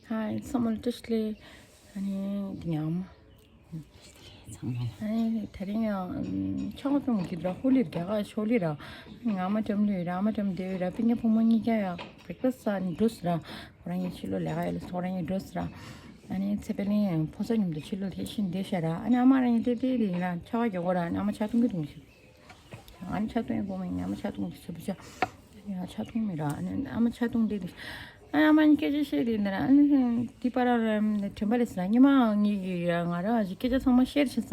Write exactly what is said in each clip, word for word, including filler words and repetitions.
ཧའི། ཚང་མ་ལ་བཀྲ་ཤིས་བདེ་ལེགས། ཨ་ནི་འདི་ཉམས། ཚང་མ་ལ། ཨ་ནི་དེ་རིང་ཡང་ཆང་བཙོང་གི་ར། ཧོ་ལི་རྒྱ་གར་ཤོ་ལི་ར། ང་མ་ཀྲམ་ལུས་ར། ཨ་མ་ཀྲམ་བདེ་བའི་ར། པིན་ཉ་བུ་མོ་གཉིས་ཀ་ཡང་བྷེག་ཕ་སི་ཟ་ནི་འགྲོ་སི་ར། ཁོ་རང་གཉིས་ཕྱི་ལོགས་ལས་ཀ་ཡོད་ལ་ཁོ་རང་གཉིས་འགྲོ་སི་ར། ཨ་ནི་ཚེ་དཔལ་གླིང་ཡང་ཕོ་གསར་མཉམ་དུ་ཕྱི་ལོགས་ལ་ཤིན་བསྡད་ཤག་ར། ཨ་ནི་ཨ་མ་རང་གཉིས་བལྟས་བལྟས་དེ་ཡིན་ན་ཆ་བ་རྒྱག་གོ་ར། ཨ་ནི་ཨ་མ་ཆ་འཐུང་གི་འདུག་ཞིག་ཨ་ནི་ཆ་འཐུང་ཡིན་གོ་མ་ཡིན། ཨ་མ་ཆ་འཐུང་གི་ཚུལ་བུ་ཆ། ཡང་ཆ་འཐུང་མི་ར། ཨ་ནི་ཨ་མ་ཆ་འཐུང་བསྡད་དེ། ཨ་ནི་ཨ་མ་གཉིས་སྐད་ཆ་བཤད་དེ་ཡིན་ན་ར། ཨ་ནི་དེ་པར་ར་དྲན་པ་ལས་ཟེར་ན་ཉི་མ་གཉིས་ཀྱི་ར་ང་ར་སྐད་ཆ་ཚང་མ་ཤེར་བྱེད་ས།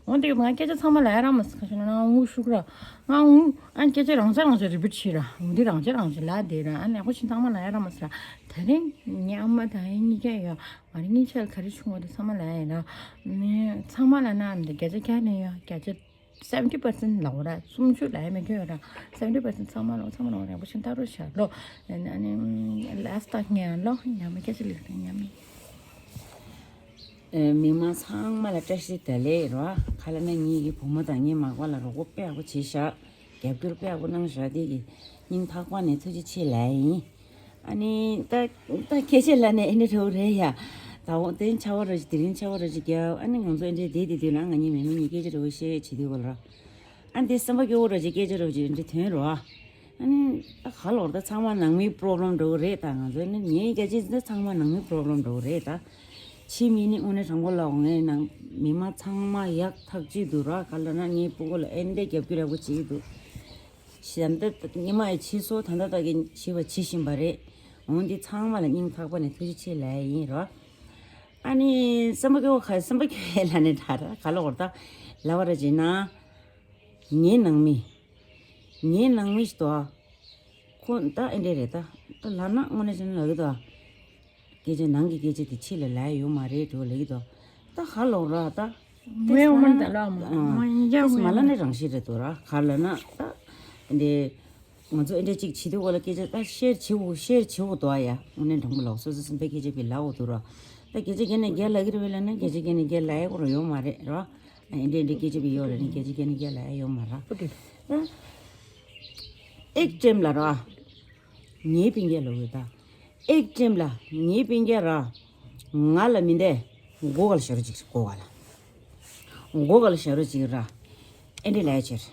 འོན་ཏེ་ང་སྐད་ཆ་ཚང་མ་ལ་ཡ་ར་མ་ཟེར། ཁ་ཤོ་ན་ང་འུ་ཤུག་ར། ང་འུ་ཨ་ནི་སྐད་ཆ་རང་ཆ་རང་ཆ་རི་པིཊ་བྱེད་ར། འོན་ཏེ་རང་ཆ་རང་ཆ་ལ་དེ་ར། ཨ་ནི་ཨ་ཁོ་ཆེན་ཚང་མ་ལ་ཡ་ར་མ་ཟེར་ར། དེ་རིང་ངའི་ཨ་མ་དང་ཨ་ནི་གཉིས་ཀ་ཡ་ང་ར་གཉིས་ཆ་ལ་ག་རེ་བྱུང་བ་དེ་ཚང་མ་ལ་ཡ་ཡིན་ར། ཨ་ནི་ཚང་མ་ལ་ན་འདི་བརྒྱ་ཆ་བརྒྱ་ནས་ཡ་བརྒྱ་ཆ་སེ་ཝེན་ཊི་པར་སེན་ཊི་ལབ་ར། སུམ་ཅུ་ལབ་ཡ་མེད་རྒྱུ་ཡོད་ར། སེ་ཝེན་ཊི་པར་སེན་ཊི་ཚང་མ་ལོ། ཚང་མ་ལོ་རིན་པོ་ཆེ་ལྟ་རོགས་བྱ་ལོ། ཨ་ནི་ལ་སི་ཊི་ངས་ལོ་ཉམས་སྐད་ཆ་ལེགས་ཉམས། ཨེ། མི་མང་ཚང་མ་ལ་བཀྲ་ཤིས་བདེ་ལེགས་ར། ག་ལབ་ན་ངེད་ཀྱི་བུ་མོ་དང་ངའི་མག་པ་ལ་རོགས་པ་དཔེ་ཡག་པོ་བྱས་ཤག་རྒྱབ་སྐྱོར་དཔེ་ཡག་པོ་གནང་ཤག་དེ་གི་སྙིང་ཐག་པ་ནས་ཐུགས་རྗེ་ཆེ་ལབ་ཡིན། ཨ་ནི་ད་ད་སྐད་ཆ་ལབ་ནས་ཨེ་འདྲ་འདྲ་བོ་རེད་ཡ། ད་འོ་དེ་ཆ་བ་རོ་ཅིག་དེ་རིང་ཆ་བ་རོ་ཅིག་རྒྱབ། ཨ་ནི་ང་ཚོ་ཨེ་འདྲ་བསྡད་དེ་དུས་ལ་ང་གཉིས་མི་མི་གཉིས་སྐད་ཆ་འདྲ་བོ་བཤད་བྱེད་དུས་གོ་ལ་ར། ཨ་ནི་དེ་སེམས་པ་སྐྱོ་བོ་རོ་ཅིག་སྐད་ཆ་འདྲ་བོ་ཅིག་ཨེ་འདྲ་ཐོན་རོ། ཨ་ནི་ད་ག་ལོར་ད་ཚང་མ་ནང་མིའི་པོ་རོབ་ལེམ་འདྲ་བོ་རེད། ད་ང་ཚོ་ནི་ངའི་སྐད་ཆ་འདི་ཚང་མ་ནང་མིའི་པོ་རོབ་ལེམ་འདྲ་བོ་རེད་ད། ཕྱི་མི་ནི་དངོས་གནས་དྲང་པོ་ལབ་ངའི་ནང་མི་མང་ཚང་མ་ཡག་ཐག་ཆོད་འདུག་ར། ག་ལབ་ན་ངའི་སྤུ་གུ་ལ་ཨེ་འདྲ་རྒྱབ་སྐྱོར་ཡག་པོ་བྱེད་ཀྱི་འདུག་གཞན་དག་ཉི་མ་ཡི་བྱེད་སོ་ད་ལྟ་དག་གི་བྱེད་པ་བྱེད་བཞིན་པ་རེད། འོན་ཏེ་ཚང་མ་ལ་སྙིང་ཐག་པ་ནས་ཐུགས་རྗེ་ཆེ་ལབ་ཡ་ཡིན་རོ། ཨ་ནི་སེམས་པ་སྐྱོ་བོ་ཁ་སེམས་པ་སྐྱོ་བའི་ལ་ནས་ད་ར་ག་ལ་འོར་ད་ལབ་པ་ར་བྱེད་ན། ངའི་ནང་མི། ངའི་ནང་མི་ཞིག་ཏོ། ཁོ་ད་ཨེ་འདྲས་རེད་ད། ད་ལབ་ན་དངོས་གནས་བྱས་ན་ལབ་གི་ད། སྐད་ཆ་ནང་གི་སྐད་ཆ་དེ་ཕྱི་ལ་ལབ་ཡ་ཡོད་མ་རེད་འགྲོ་ལབ་གི་ད། ད་ཧ་ལོག་ར་ད། མོའི་འོ་མ་ད་ལབ་མ་ཨ། མ་ཡིན་ཀྱང་དེས་མ་མོའི་ལབ་ནས་རང་བཞིན་རེད་འདུག་ར། ག་ལབ་ན་ད། ཨེ་འདྲས། ང་ཚོ་ཨེ་འདྲས་ཅིག་བྱེད་དུས་གོ་ལ་སྐད་ཆ་ད་ཤེར་བྱེད་འོ་ཤེར་བྱེད་འོ་འདུག་ཨ་ཡ། དངོས་གནས་དྲང་པོ་ལབ་སོ་སོ་སེམས་པའི་སྐད་ཆ་བི་ལབ་འོ་འདུག་ར། ད་སྐད་ཆ་བརྒྱ་ནས་བརྒྱ་ལབ་གི་རེད་བས་ལབ་ན་སྐད་ཆ་བརྒྱ་ནས་བརྒྱ་ལབ་ཡ་གོ་ར་ཡོད་མ་རེད་ར། ཨེ་འདྲས་འདྲས་སྐད་ཆ་བི་ཡོད་ར་ནི་སྐད་ཆ་བརྒྱ་ནས་བརྒྱ་ལབ་ཡ་ཡོད་མ་ར། ཨེག་ཊེམ་ལ་ར། ངའི་སྤུན་ཀྱག་ལབ་འོ་ད། ཨེག་ཊེམ་ལ་ངའི་སྤུན་ཀྱག་ར། ང་ལ་མི་འདས། མགོ་ག་ལ་བཞག་རོགས་ཅིག་མགོ་ག་ལ། མགོ་ག་ལ་བཞག་རོགས་ཅིག་ར། ཨེ་འདྲས་ལབ་ཡ་ཕྱིར།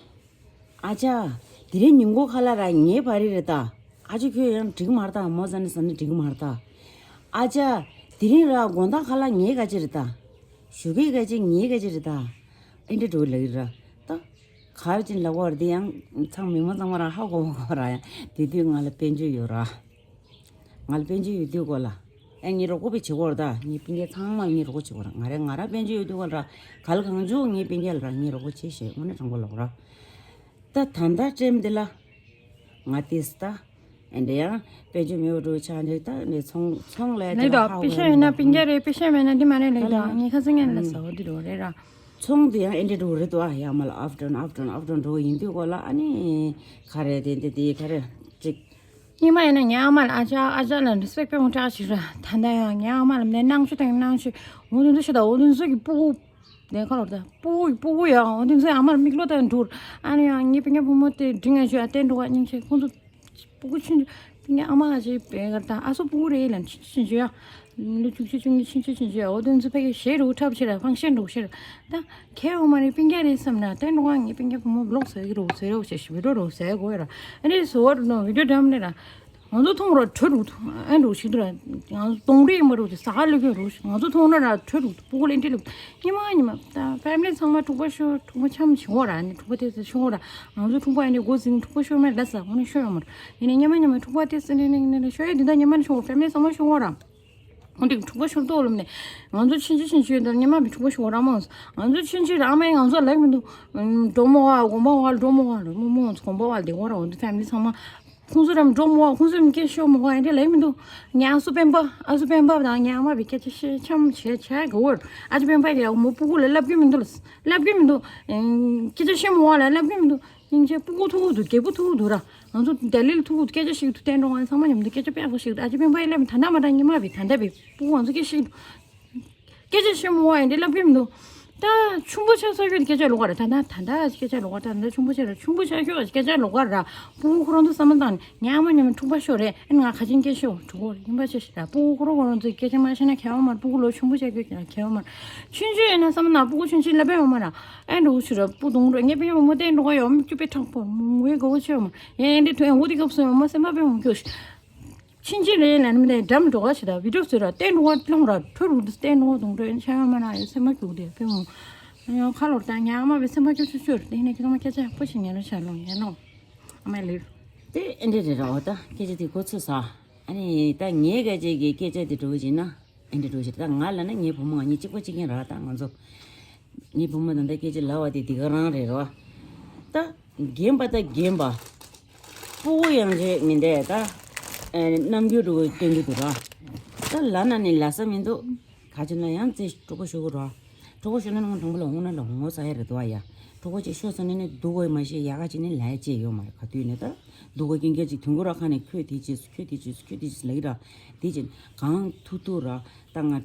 ཨ་ཅག་དེ་རིང་ཉིན་གུང་ཁ་ལག་ར་ངའི་བ་རི་རེད་ད། ཨ་ཅག་ཁྱོད་ཡང་འགྲིག་མ་རེད་ད། མོ་ཟ་ནི་ཟ་ནི་འགྲིག་མ་རེད་ད། ཨ་ཅག་དེ་རིང་ར་དགོང་དག་ཁ་ལག་ངའི་ག་ཅི་རེད་ད། ཞོགས་ཀས་ག་ཅི་ངའི་ག་ཅི་རེད་ད། ཨེ་འདྲས་འགྲོ་ལབ་ཀྱི་ར་ད། ག་རེ་ཅིག་ལབ་དགོས་རེད་དེ་ཡང་ཚང་མི་མང་ཚང་མ་རང་ཧ་གོ་གོ་ར་ཡང་དེ་དུས་ང་ལ་དཔལ་འབྱོར་ཡོད་ར། ང་ལ་དཔལ་འབྱོར་ཡོད་དུས་གོ་ལ། ཨེ་ངའི་རོགས་པ་བྱེད་དགོས་ར་ད། ངའི་སྤུན་ཀྱག་ཚང་མ་ངའི་རོགས་པ་བྱེད་དགོས་ར། ང་རེ་ང་ར་དཔལ་འབྱོར་ཡོད་དུས་གོ་ལ་ར། ག་ལ་གང་བྱུང་ངའི་སྤུན་ཀྱག་ལ་ར་ངའི་རོགས་པ་བྱེད་ཤེས་དངོས་གནས་དྲང་པོ་ལབ་ར། ད་ད་ལྟ་ཊེམ་འདི་ལ་ང་ཏིས་ད། ཨེ་འདྲས་ཡང་དཔལ་འབྱོར་མེད་པ་འགྲོ་ཆགས་འདྲ་ད་ནས་ཚོང་ཚོང་ལས་ལས་དང་དཔེ་ཤ་ཡོད་ན་སྤུན་ཀྱག་རེད། དཔེ་ཤ་མེད་ན་འདི་མ་རེད་ལས་དང་ངས་ཁ་སང་ངན་ལ་ཟ་འོ་འདི་རོ་རེད་ར། ཚོང་དེ་ཡང་ཨེ་འདྲས་འགྲོ་རེད་དོ་ཨ། ཡ་མ་ལ་ཨབ་ཌོན་ཨབ་ཌོན་ཨབ་ཌོན་འགྲོ་ཡིན་དུས་གོ་ལ་ཨ་ནི་ག་རེ་དེ་འདི་དེ་ག་རེ་ཅིག་སྔོན་མ་ཡིན་ན་ངའི་ཨ་མ་ལ་ཨ་ཅག་ཨ་ཅག་ལ་རི་སི་པེག་དཔེ་མང་དྲག་ཞིག་ར། ད་ལྟ་ཡང་ངའི་ཨ་མ་ལ་མནའ་ནང་ཆུ་དང་ནང་ཆུ་འོ་དེ་ཚོ་ཞིག་དང་འོ་དེ་ཚོ་གི་སྤུ་གུ་ནས་ཁ་ལོར་ད་སྤུ་གུ་སྤུ་གུ་ཡང་འོ་དེ་ཚོ་ཨ་མ་ལ་མིག་ལོ་དང་འགྲུར། ཨ་ནི་ཡང་ངའི་སྤུན་ཀྱག་བུ་མོ་དེ་འབྲིང་ང་ཞུ་ཨ་བསྟན་འགྲོ་བ་སྙིང་རྗེ་ཁོང་ཚོ་སྤུ་གུ་ཆུང་ཆུང་སྤུན་ཀྱག་ཨ་མ་ཨ་ཅེ་བས་གར་ད་ཨ་སོ་སྤུ་གུ་རེད་ལ་ཆུང་ཆུང་ཡ། ལོ་བཅུ་གཅིག་བཅུ་གཉིས་ཕྱིན་ཆད་ཕྱིན་ཆད་འོ་དེ་ཚོ་ཕ་གི་ཞེ་རུ་འཁྲབ་ཕྱིར་ཕང་ཤེས་འགྲོ་ཕྱིར། ད་ཁྱེད་འོ་མ་རེད་སྤུན་ཀྱག་རེད་བསམ་ན་བསྟན་འགྲོ་བ་ངའི་སྤུན་ཀྱག་བུ་མོ་བི་ལོག་བཟོ་གི་རུ་བཟོས་རོགས་བྱས་ཤི་བི་ཌིའོ་རུ་བཟོས་དགོས་ཡ་ར། ཨ་རེད་བཟོ་བ་རུ་ནོ་བི་ཌིའོ་འགྲམ་ནས་ར། ང་ཚོ་མཐོང་ར་གྲོད་འདུག་ཨེ་འདུག་ཞིག་འདུག་ར། ང་ཚོ་གདོང་རིས་མ་རུ་ཟ་ཁ་ལུག་གི་རུ་ང་ཚོ་མཐོང་ན་ར་གྲོད་འདུག་སྤུ་གུ་ལ་ཨེ་འདྲ་ལུག་ཉི་མ་ཉི་མ་ད་ཕེ་མི་ལི་ཚང་མ་འཁྲུག་པ་ཤོར་འཁྲུག་པ་འཆམ་བྱེད་འོ་ར་ནི་འཁྲུག་པ་དེ་ཚོ་ཤོར་འོ་ར། ང་ཚོ་འཁྲུག་པ་ཨེ་འདྲ་འགོ་འཛིན་འཁྲུག་པ་ཤོར་མེད་ལ་ཟ་འོ་ནི་ཤོར་ཡོང་མ་ར། ཡིན་ནའི་ཉི་མ་ཉི་མ་འཁྲུག་པ་དེ་ཚོ་ནི་ནི་ནི་ཤོར་ཡོད་འདི་ད་ཉི་མ་ནི་ཤོར་ཕེ་མི་ལི་ཚང་མ་ཤོར་འོ་ར། འོ་དེ་འཁྲུག་པ་ཤོར་ཏོ་ལོམ་ནས་ང་ཚོ་ཕྱིན་ཆད་ཕྱིན་ཆད་ད་ཉི་མ་བི་འཁྲུག་པ་ཤོར་ར་མོ། ང་ཚོ་ཕྱིན་ཆད་ར་མ་ཡིན་ང་ཚོ་ལེགས་མི་འདུག་འགྲོ་མོ་བ་དགོན་པ་བ་འགྲོ་མོ་བ་འགྲོ་མོ་མོ་ང་ཚོ་དགོན་པ་བ་ལ་དེ་འོ་ར་འོ་དེ་ཕེ་མི་ལི་ཚང་མ། ཁོང་ཚོ་རམ་འགྲོ་མོ་ཁོང་ཚོ་མི་སྐད་ཤོད་མོ་ཁོང་ཨེ་འདྲ་ལབ་མི་འདུག་ངའི་ཨ་སུ་སྤེན་པ་ཨ་སུ་སྤེན་པ་དང་ངའི་ཨ་མ་བི་སྐད་ཆ་བཤད་འཆམ་བྱས་བྱས་གི་འོར་ཨ་ཅེ་སྤེན་པ་གི་ཨ་མོ་སྤུ་གུ་ལ་ལབ་གི་མི་འདུག་ལབ་གི་མི་འདུག་སྐད་ཆ་བཤད་མོ་ཁོང་ལ་ལབ་གི་མི་འདུག་སྙིང་རྗེ་སྤུ་གུ་ཐུག་གི་འདུག་རྒད་པོ་ཐུག་གི་འདུག་ར། ང་ཚོ་ལྡི་ལི་ལ་ཐུག་གི་འདུག་སྐད་ཆ་བཤད་གི་འདུག་བསྟན་འགྲོ་ང་ཚང་མ་མཉམ་དུ་སྐད་ཆ་དཔེ་ཡག་པོ་བཤད་གི་འདུག་ཨ་ཅེ་སྤེན་པ་ཡི་ལབ་མི་ད་ལྟ་མ་འདྲ་ཉི་མ་བི་ད་ལྟ་བི་སྤུ་གུ་ང་ཚོ་སྐད་བཤད་གི་འདུག་སྐད་ཆ་བཤད་མོ་ཁོང་ཨེ་འདྲ་ལབ་གི་མི་འདུག་ད་ཆུང་པོ་ཆགས་ཚར་རྒྱུ་དེ་སྐད་ཆ་ལོགས་ཀ་རེད། ད་ད་ད་ད་སྐད་ཆ་ལོགས་ཀ་ད་ད་ཆུང་པོ་ཆགས་རེད། ཆུང་པོ་ཆགས་ཤོག་སྐད་ཆ་ལོགས་ཀ་རེད། སྤུ་གུ་ཁོ་རང་ཚོ་བསམ་བློ་བཏང་ནས་ཉག་མ་ཉག་མ་འཁྲུག་པ་ཤོར་རེད། ཨ་ནི་ང་ཁ་ཆེན་སྐད་ཤོར་འགྲོ་གི་རེད། ཡིན་པ་ཆ་ཞིག་ར། སྤུ་གུ་ཁོ་རང་ཁོ་རང་ཚོས་སྐད་ཆ་མ་བཤད་ན་ཁྱད་པར་མ་རེད། སྤུ་གུ་ལོ་ཆུང་པོ་ཆགས་རྒྱུ་ཁྱད་པར་མ་རེད། ཆུང་ཆུང་ཡིན་ན་བསམ་བློ་ན་སྤུ་གུ་ཆུང་ཆུང་ལབ་པ་ཡོད་མ་རེད། ཨེ་འགྲོ་གི་ཆུ་ར་སྤུ་གུ་དུང་འགྲོ་ངས་པི་ཡང་མོ་བསྟན་འགྲོ་ག་ཡོད་མི་སྐྱུ་པའི་དྲག་པོ་མོ་ངའི་དགའ་བོ་ཆེ་ཡོད་མ་རེད། ཡིན་འདི་ཐོན་འོ་དེ་སྐབས་སུ་ཡོད་མ་སེམས་པ་པའི་མོ་སྐྱོ་ཞིག་ཕྱིན་ཅི་ལས་ལན་མི་དེ་འགྲམ་འགྲོ་ག་ཞིག་དང་བི་ཌིའོ་བཟོས་ར་བསྟན་འགྲོ་བ་སློང་ར་ཁྲོ་རུ་འདི་བསྟན་འགྲོ་བ་དུང་འགྲོ་ཡིན་ཆ་ཡོད་མ་ན་ཡོད་སེམས་པ་སྐྱུག་དེ་ཕེ་མོ། ཡང་ཁ་ལོར་ད་ཉག་མ་བའི་སེམས་པ་སྐྱོ་ཆུ་ཆུར་དེ་ནས་ཁྱེད་ཚང་མ་སྐད་ཆ་ཡག་པོ་ཞིག་ཉན་རོགས་བྱ་ལོང་ཡན་ལོང་། ཨ་མའི་ལིབ། དེ་ཨེ་འདྲ་རེད་ར། འོ་ད་སྐད་ཆ་དེ་གོ་ཚོད་ས། ཨ་ནི་ད་ངའི་སྐད་ཆ་གི་སྐད་ཆ་དེ་འགྲོ་གི་ཡིན་ན། ཨེ་འདྲ་འགྲོ་ཞིག་ད་ང་ལ་ན་ངའི་བུ་མོ་ང་གཉིས་གཅིག་པ་གཅིག་རྐྱང་ར། ད་ང་ཚོ་ངའི་བུ་མོ་ད་ལྟ་སྐད་ཆ་ལབ་པ་དེ་དེ་ག་རང་རེད་རོ། ད་རྒན་པ་ད་རྒན་པ། སྤུ་གུ་ཡང་རེད་མི་འདས་ད། ཨེ་རྣམ་འགྱུར་འགྲོ་གི་སྟོན་གི་འདུག་ར། ད་ལབ་ན་ནི་ལབ་ས་མི་འདུག་ག་ཅི་ན་ཡང་ཙེ་གྲོགས་པོ་ཞུ་གི་རོ། གྲོགས་པོ་ཞུ་ན་ནི་ང་དང་པོ་ལ་འོང་ན་ལ་ངོ་ཚ་ཡ་རེད་དོ་ཡ། གྲོགས་པོ་ཅིག་ཤོད་སོང་ན་ནི་སྡུག་གོ་མ་ཤེས་ཡག་ག་ཅིག་ནི་ལབ་ཡ་ཅིག་ཡོད་མ་རེད། ག་དུས་ནི་ད་སྡུག་གོ་རྐྱེན་རྐྱེན་ཅིག་དུས་འགོ་ར་ཁ་ནས་ཁྱོད་དེ་ཅིག་ཁྱོད་དེ་ཅིག་ཁྱོད་དེ་ཅིག་ལབ་ཀྱི་ར། དེ་ཅིག་གང་ཐུག་ཐུག་ར་ད་ང་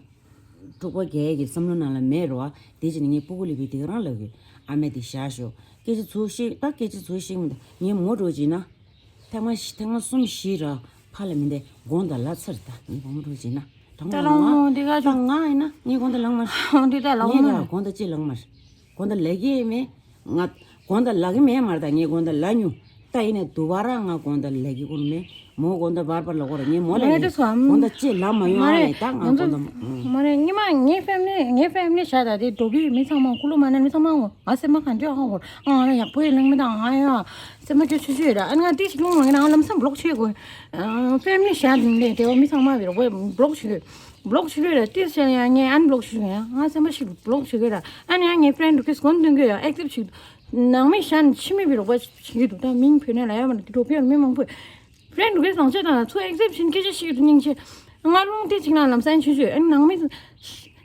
གྲོགས་པོ་རྒས་ཀྱི་བསམ་བློ་ནང་ལ་མེད་རོ། དེ་ཅིག་ནི་ངའི་སྤུ་གུ་ལི་བི་དེ་ག་རང་ལབ་གི། ཨ་མས་དེ་བཞག་ཤོག་སྐད་ཆ་ཚུར་བཤད་ད་སྐད་ཆ་ཚུར་བཤད་མི་འདུག་ངའི་མོ་འགྲོ་ཅིག་ན། ཐེངས་མ་བཞི་ཐེངས་མ་གསུམ་བཞི་ར་ཕ་ལ་མི་འདས་དགོངས་དག་ལ་ཚར་ད་ངའི་བུ་མོ་འགྲོ་བྱེད་ན་དྲང་ད་མོ་ལོང་མོ་འདི་ག་ད་ཅུང་ང་ཡིན་ན་ངའི་དགོངས་དག་ལངས་མ་འདི་ད་ལོང་ངའི་མོ་ར་དགོངས་དག་ཅི་ལངས་མ་རེད། དགོངས་དག་ལ་གི་མེད། ང་དགོངས་དག་ལ་གི་མེད་མ་རེད། ད་ངའི་དགོངས་དག་ལ་ཉུ་ད་ཡིན་ནས་དུ་བ་ར་ང་དགོངས་དག་ལ་གི་ཀུན་མེད། མོ་དགོངས་དག་བར་བར་ལ་གོ་ར་ངའི་མོ་ལ་ངའི་ངས་དེ་སོ་དགོངས་དག་ཅི་ལ་མ་ཡོང་ཨ་མ་རེད། ད་ང་མ་རེད་དགོངས་དག་མ་རེད། ཉི་མ་ངའི་ཕེ་མི་ལི་ངའི་ཕེ་མི་ལི་བྱ་ད་དེ་འགྲོ་གི་མི་ཚང་མ་ཀུ་ལུ་མ་ན་མི་ཚང་མ་ངོ་ང་སེམས་པ་ག་འདྲ་ཧ་གོ་ར། ཨ་ང་ཡག་པོ་ཡིན་ལང་མི་དང་ང་ཡ་སེམས་པ་སྐྱོ་ཆུ་ཆུ་ཡོད་ར། ཨ་ང་ཏི་ཞིག་ལུང་མ་ངེ་ན་ང་ལམ་སེང་བློག་བྱེད་དགོས། ཕེ་མི་ལི་བྱ་དེ་དེ་བ་མི་ཚང་མ་བི་རོ་བློག་བྱེད་དགོས། བློག་བྱེད་དགོས་ར། ཏི་ཞིག་ཡ་ངས་ཨན་བློག་བྱེད་དགོས་ཡ་ང་སེམས་པ་ཞིག་བློག་བྱེད་དགོས་ར། ཨ་ནི་ཡ་ངའི་ཕེ་རེན་ཌི་རི་ཀུ་ཨེ་སི་ཊི་གོན་སྟོན་དགོས་ཡ་ཨེག་སེབ་ཊི་བྱེད། ནང་མི་ཤན་ཕྱི་མི་བི་རོགས་པ་བྱེད་ཀྱི་འདུག་ད་མིང་བོད་ནས་ལ་ཡ་མ་ན་དེ་འགྲོ་ཕི་ཡོད་མི་མང་པོས་ཕེ་རེན་ཌི་རི་ཀུ་ཨེ་སི་ཊི་བཟང་ཆ་དང་ཚོ་ཨེག་སེབ་ཊི་བྱེད་སྐད་ཆ་བཤད་ཀྱི་འདུག་སྙིང་རྗེ། ང་རླུང་དེ་གཅིག་ན་ལམ་སང་ཆུ་ཆུ་ཨེ་ནང་མི་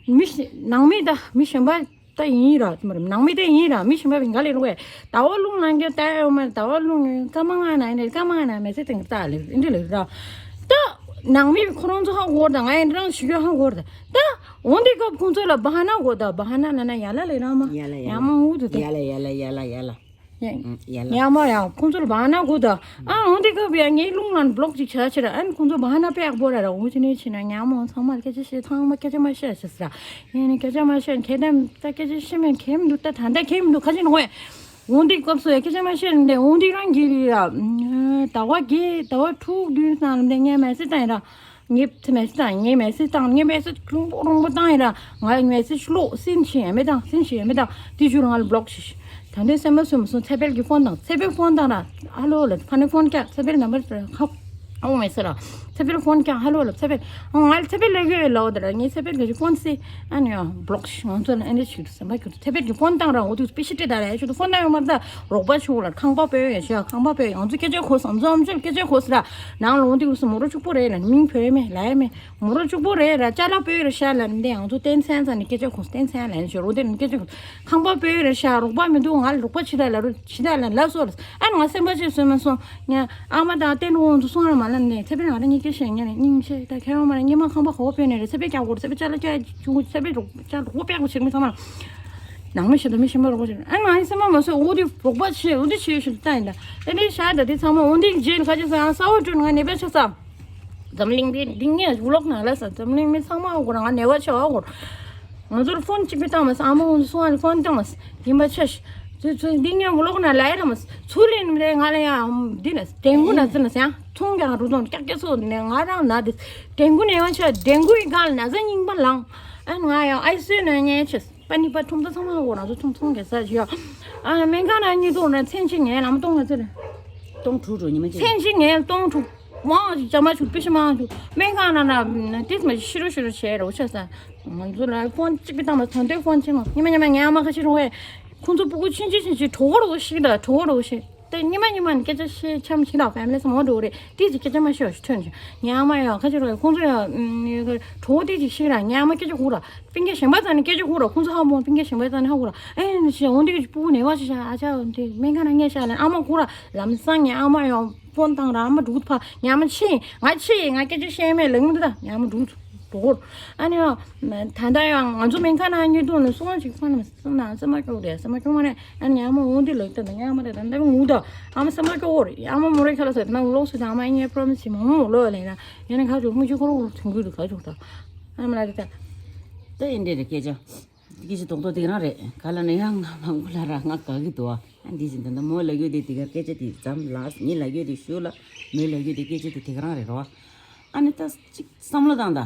མི་ཤ་ནང་མི་ད་མི་གཞན་པ་ད་ཡིན་ར་ནང་མི་ད་ཡིན་ར་མི་གཞན་པ་བི་འགའ་ལས་རུང་བས་ཟླ་བ་རླུང་ལངས་རྒྱུ་ད་ཡོད་མ་རེད། ཟླ་བ་རླུང་སྐར་མ་ལྔ་ན་ཨེ་འདྲ་སྐར་མ་ལྔ་ན་མེ་ཚེ་སྟེང་ད་ལེ་ཨེ་འདྲ་ལེ་ར། ད་ནང་མི་ཁོ་རང་ཚོ་ཧ་གོ་ར། ད་ང་ཨེ་འདྲ་རང་ཞུ་རྒྱུ་ཧ་གོ་ར། ད་འོ་འདི་སྐབས་ཁོང་ཚོ་ལ་བ་ཧ་ན་དགོས། ད་བ་ཧ་ན་ན་ན་ཡ་ལ་ལེ་ར་མ་ཡ་ལ་ཡ་ཡ་ལ་མ་འུ་དུ་ད་ཡ་ལ་ཡ་ལ་ཡ་ལ་ཡ་ལ་ཡ་ལ། ཡ་ཡ་ལ་ཡ་མ་ཡ་ཁོང་ཚོ་ལ་བ་ཧ་ན་དགོས། ད་ཨ་འོ་འདི་སྐབས་ཡ་ངའི་རླུང་ལ་བློག་ཅིག་བྱ་ཕྱིར་ཨ་ནི་ཁོང་ཚོ་བ་ཧ་ན་དཔེ་ཡག་པོ་ར་ར་འུ་ཅི་ནས་ཕྱིན་ན་ཉ་མོ་ཚང་མ་སྐད་ཆ་བཤད་ཚང་མ་སྐད་ཆ་མ་བཤད་ཤི་ཟེར་ར། ཡ་ནི་སྐད་ཆ་མ་བཤད་ཁྱེད་དམ་ད་སྐད་ཆ་བཤད་མེད་ཁྱེད་མི་འདུག་ད་ད་ད་ཁྱེད་མི་འདུག་ཁ་ཅིག་ནོ་ཡ། འོ་འདི་སྐབས་སུ་ཡ་སྐད་ཆ་མ་བཤད་ནས་འོ་འདི་རང་གི་རི་ར། ཟླ་བ་བརྒྱད་ཟླ་བ་དྲུག་བདུན་སང་ལ་འདི་ངས་མེ་སེ་བཏང་ཡིན་ར། ངས་ཚེ་མེ་སེ་བཏང་ངས་མེ་སེ་བཏང་ངས་མེ་སེ་རླུང་པོ་རླུང་པོ་བཏང་ཡིན་ར། ང་མེ་སེ་ཤི་ལོག་སིན་ཤི་ཡ་མེ་བཏང་སིན་ཤི་ཡ་མེ་བཏང་དེ་ཞུ་ར་ང་ལ་བློག་ཤི་ཤི། ད་འདི་སེམས་མ་སུ་མ་སོང་ཚེ་འཕེལ་གྱི་ཕོན་བཏང་ཚེ་འཕེལ་ཕོན་བཏང་ར་ཧ་ལོ་ལ་ཕ་ནི་ཕོན་བཀྱག་ཚེ་འཕེལ་ནམ་བར་ཁ་ཨོ་མེ་སེ་ར། ཚེ་འཕེལ་ཕོན་བཀྱག་ཧ་ལོ་ལ་ཚེ་འཕེལ་ང་ལ་ཚེ་འཕེལ་ལ་གཡོ་ལ་འོ་ད་ར་ངས་ཚེ་འཕེལ་གྱི་ཕོན་སི་ཨ་ནི་ཡ་བློག་ཤི་ང་ཚོ་ལ་ཨེ་འདྲ་ཞིག་སེམས་པ་ཁྱོད་ཚེ་འཕེལ་གྱི་ཕོན་བཏང་ར་འོ་དུ་སྤི་ཤི་ཏི་ད་ར་ཡ་ཤུ་དུ་ཕོན་བཏང་ཡོད་མ་ར་ད་རོགས་པ་ཆུ་ལ་ཁང་པ་སྤོས་ཡོད་ཤག་ཁང་པ་སྤོས་ཡོད་ང་ཚོ་སྐད་ཆ་གོ་སོང་ང་ཚོ་ཨམ་ཆུ་ལ་སྐད་ཆ་གོ་སི་ར། ནང་ལོང་དེ་གུ་སུ་མོ་རོ་གཅིག་པོ་རེད་ལ་མིང་བོས་མེད་ལ་ཡ་མེད་མོ་རོ་གཅིག་པོ་རེད་ར་ཅ་ལག་བོས་ར་ཤ་ལ་འདི་ང་ཚོ་བསྟན་ཚན་ཚ་ནི་སྐད་ཆ་གོ་བསྟན་ཚན་ལ་ཡ་ཞོ་རོ་དེ་ནི་སྐད་ཆ་གོ་ཁང་པ་བོས་ར་ཤ་རོགས་པ་མི་འདུག་ང་ལ་རོགས་པ་ཇི་ལྟར་ལ་རུ་ཇི་ལྟར་ལ་ལ་སོ་ལ་ཨ་ནི་ང་སེམས་པ་ཆེ་སོན་མ་སོང་ངས་ཨ་མ་དང་བསྟན་འོང་དུ་སོང་ར་མ་ལ་ནི་ཚེ་འཕེལ་ང་ར་གཉིས་ཀྱི་ཤེས་ཉན་ནི་སྙིང་ཆེ་ད་ཁྱེད་རང་མ་ར་གཉིས་མ་ཁང་པ་གོ་བོས་ནི་རེད་ཚེ་འཕེལ་ཀྱག་གོ་ར་ཚེ་འཕེལ་ཅ་ལག་ཀྱག་ཆུང་ཚེ་འཕེལ་རོགས་ཅ་རོགས་པ་པེག་གོ་ཆེར་མི་ཚང་མ། ནང་མི་ཤེས་དང་མི་ཤེས་མ་རོགས་པ་ཞིག་ཨ་ང་ཡི་སེམས་མ་མ་སོས་འོ་དེ་རོགས་པ་ཆེ་འོ་དེ་ཆེ་ཞིག་ལྟ་ཡིན་ད། ཨེ་འདྲའི་ཤ་ད་དེ་ཚང་མ་འོ་དེ་རྗེས་ལ་ཁ་ཆེ་སོང་ཡང་ས་འོག་བྲོས་ང་ནད་པ་ཆགས་ས། འཛམ་གླིང་པའི་འདི་ངས་ཝི་ལོག་ནང་ལ་ས་འཛམ་གླིང་མི་ཚང་མ་འོ་གོ་ར་ང་ནད་པ་ཆགས་འོ་གོ་ར། ང་ཚོར་ཕོན་གཅིག་པའི་བཏང་མ་ས་ཨ་མ་འོ་སོང་ཨ་ལ་ཕོན་བཏང་མ་ས་ཡིན་པ་ཆ་ཤི། ཚུ་ཚུ་འདི་ངས་ཝི་ལོག་ནང་ལ་ཡ་ར་མ་ས་ཚུར་ལེན་མི་རེད་ང་ལ་ཡང་འདི་ན་ཌེང་གུ་ན་ཚུ་ན་ས་ཡང་ཚོང་རྒྱག་རུ་དོང་ཀྱག་ཀྱག་སོ་ནས་ང་རང་ན་དེ་ཌེང་གུ་ནད་པ་ཆགས་ཌེང་གུ་ཡི་སྒང་ལ་ན་ཚ་རྙིང་པ་ལངས་ཨ་ང་ཡང་ཨའི་སི་ཡུ་ནང་ཉལ་ཆེ། པ་ནི་པ་ཁྲོམ་ཚོ་ཚང་མ་འོ་རང་ཚོ་ཁྲོམ་ཚོང་གི་ས་ཞིག་ཡོད། ཨ་སྨན་ཁང་ནང་གཉིས་ཐོག་ནས་མཚན་ཕྱེད་ངན་ལམ་སྟོང་ངེ་ཚོད་རེད། སྟོང་དྲུག་འགྲོ་ཉི་མ་གཅིག་མཚན་ཕྱེད་ངན་སྟོང་དྲུག་མང་ཞིག་ཅ་མ་ཆུ་པི་ཤི་མང་ཞིག་སྨན་ཁང་ནང་ན་ཏིས་མ་ཤི་རུ་ཤི་རུ་བྱས་རོ་ཆ་ས། ང་ཚོ་ལ་ཕོན་གཅིག་པི་བཏང་མ་ཚོན་ཏོའི་ཕོན་ཆེ་མ་ཉི་མ་ཉི་མ་ངན་མ་ཁ་ཤི་རུང་བས། ཁོང་ཚོ་སྤུ་གུ་ཆུང་ཆུང་ཆུང་ཆུང་གྲོགས་རོགས་ཤིག་དང་གྲོགས་རོགས་ཤིག་ད་ཉི་མ་ཉི་མ་ནི་སྐད་ཆ་བཤད་འཆམ་ཞིག་དང་ཕེ་མི་ལི་སམ་འོ་འགྲོ་གི་རེད་ཏིས་ཀྱི་སྐད་ཆ་མ་བཤད་ཤི་ཐོན་ཞིག་ངན་མ་ཡང་ཁ་ཤི་རུང་བས་ཁོང་ཚོ་ཡང་གྲོགས་ཏིས་ཀྱི་ཤིག་ར་ངན་མ་སྐད་ཆ་གོ་ར། པིན་ཀེ་ཞེན་པ་ཙང་ནས་སྐད་ཆ་ཧུ་ར་ཁོང་ཚོ་ཧ་མོ་པིན་ཀེ་ཞེན་པ་ཙང་ནས་ཧ་ཧུ་ར་ཨེ་ནི་ཞེ་འོ་འདི་གི་སྤུ་གུ་ནས་བ་ཞེ་ཤ་ཨ་ཅག་འདི་སྨན་ཁང་ན་ངས་ཤ་ལན་ཨ་མ་ཧུ་ར་ལམ་སང་ངས་ཨ་མ་ཡང་ཕོན་བཏང་ར་ཨ་མ་འགྲུག་ཕ་ཉ་མ་ཆེ་ང་ཆེ་ང་སྐད་ཆ་བཤད་མེད་ལེགས་མི་འདུག་ད་ཉ་མ་འགྲུག་འགྲོ་གོ། ཨ་ནི་ཡང་ད་ལྟ་ཡང་ང་ཚོ་སྨན་ཁང་ནང་ཉེ་དུ་ནས་སོང་ཅིག་ཁོ་ན་སེམས་ནང་སེམས་མ་སྐྱོ་རེད། སེམས་མ་སྐྱོ་མ་རེད། ཨ་ནི་ཨ་མ་འོང་དུས་ལོག་ད་ང་ཨ་མ་རེད། ད་ལྟ་འོང་ད་ཨ་མ་སེམས་མ་སྐྱོ་གོ་རེད། ཨ་མ་མོ་རེ་ཁ་ལ་ཟེར་ན་ལོག་སུ་ད་ཨ་མ་ངའི་པྲོ་མི་སི་མང་མོ་ལོ་ལེ་ན་ཡང་ན་ཁ་ཅུ་མུ་ཅུ་ཁོ་རོ་ཁོ་རོ་ཐུང་གུ་རུ་ཁ་ཅུ་ད་ཨ་མ་ལ་རེད་ད། ད་ཡིན་འདྲེ་རེད་སྐད་ཆ། སྐད་ཆ་རྡོག་རྡོག་དེ་རང་རེད། ག་ལ་ན་ཡང་ང་མང་པོ་ལ་ར་ང་དགའ་གི་འདུག་ཨ། འདི་བཞིན་ད་ལྟ་མོ་ལ་ཡོད་དེ་དེ་ག་སྐད་ཆ་དེ་ཙམ་ལ་ངི་ལ་ཡོད་དེ་ཞུ་ལ་མོ་ལ་ཡོད་དེ་སྐད་ཆ་དེ་དེ་ག་རང་རེད་རོ། ཨ་ནི་ད་ཅིག་བསམ་བློ་བཏང་ད།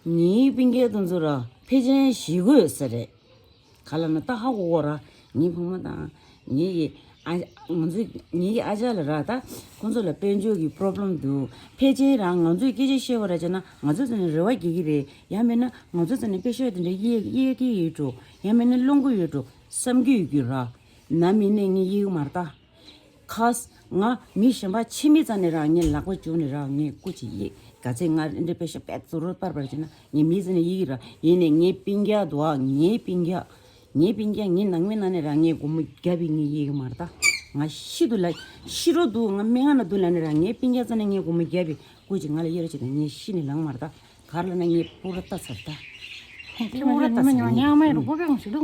ངའི་སྤུན་ཀྱག་དེ་ཚོ་ར་ཕལ་ཆེར་ཞི་དགོས་ས་རེད། ག་ལ་ན་ད་ཧ་གོ་གོ་ར་ངའི་བུ་མོ་དང་ངའི་ཨ་ང་ཚོའི་ངའི་ཨ་ཅག་ལ་ར་ད་ཁོང་ཚོ་ལ་དཔལ་འབྱོར་གྱི་པྲོབ་ལེམ་འདུག་ཕལ་ཆེར་རང་ང་ཚོས་སྐད་ཆ་བཤད་པ་ར་བྱས་ན་ང་ཚོ་ཚོ་ནས་རེ་བ་རྒྱག་གི་རེད། ཡང་མིན་ན་ང་ཚོ་ཚོ་ནས་དཔེ་ཤོད་དེ་འདྲ་གཡས་གཡས་ཀྱི་ཡོད་འགྲོ། ཡང་མིན་ན་སློང་གི་ཡོད་འགྲོ་བསམ་གྱི་ཡོད་ཀྱི་ར། ན་མིན་ནས་ངས་གཡས་གི་མ་རེད་ད། ཁ་ས་ང་མི་གཞན་པ་ཕྱི་མི་རྩ་ནས་རང་ངའི་ལག་པ་བཅུག་ནས་རང་ངའི་སྐུ་མཁྱེན་ཡིན། ག་ཚད་ང་འདྲ་དཔེ་ཤ་པད་ཟུར་རོ་པར་པར་བྱས་ན་ངའི་མི་རྩ་ནས་ཡིན་གྱི་ར། ཡིན་ནས་ངའི་སྤུན་ཀྱག་འདུག་ཨ། ངའི་སྤུན་ཀྱག་ངའི་སྤུན་ཀྱག་ངའི་ནང་མི་ནང་ནས་རང་ངའི་སྒོར་མོ་བརྒྱབ་པའི་ངའི་ཡིན་གྱི་མ་རེད་ད། ང་ཤི་དུ་ལ་ཤི་རོ་འདུག་ང་སྨན་ཁང་ན་འདུག་ལབ་ནས་རང་ངའི་སྤུན་ཀྱག་རྩ་ནས་ངའི་སྒོར་མོ་བརྒྱབ་པའི་སྐུ་མཁྱེན་ང་ལ་གཡར་རོགས་བྱེད་དང་། ངས་ཤི་ནས་ལངས་མ་རེད་ད། ག་རེ་ལབ་ན་ངས་པུ་ར་ལྟ་ཚར་ད། པུ་ར་ལྟ་ཚར།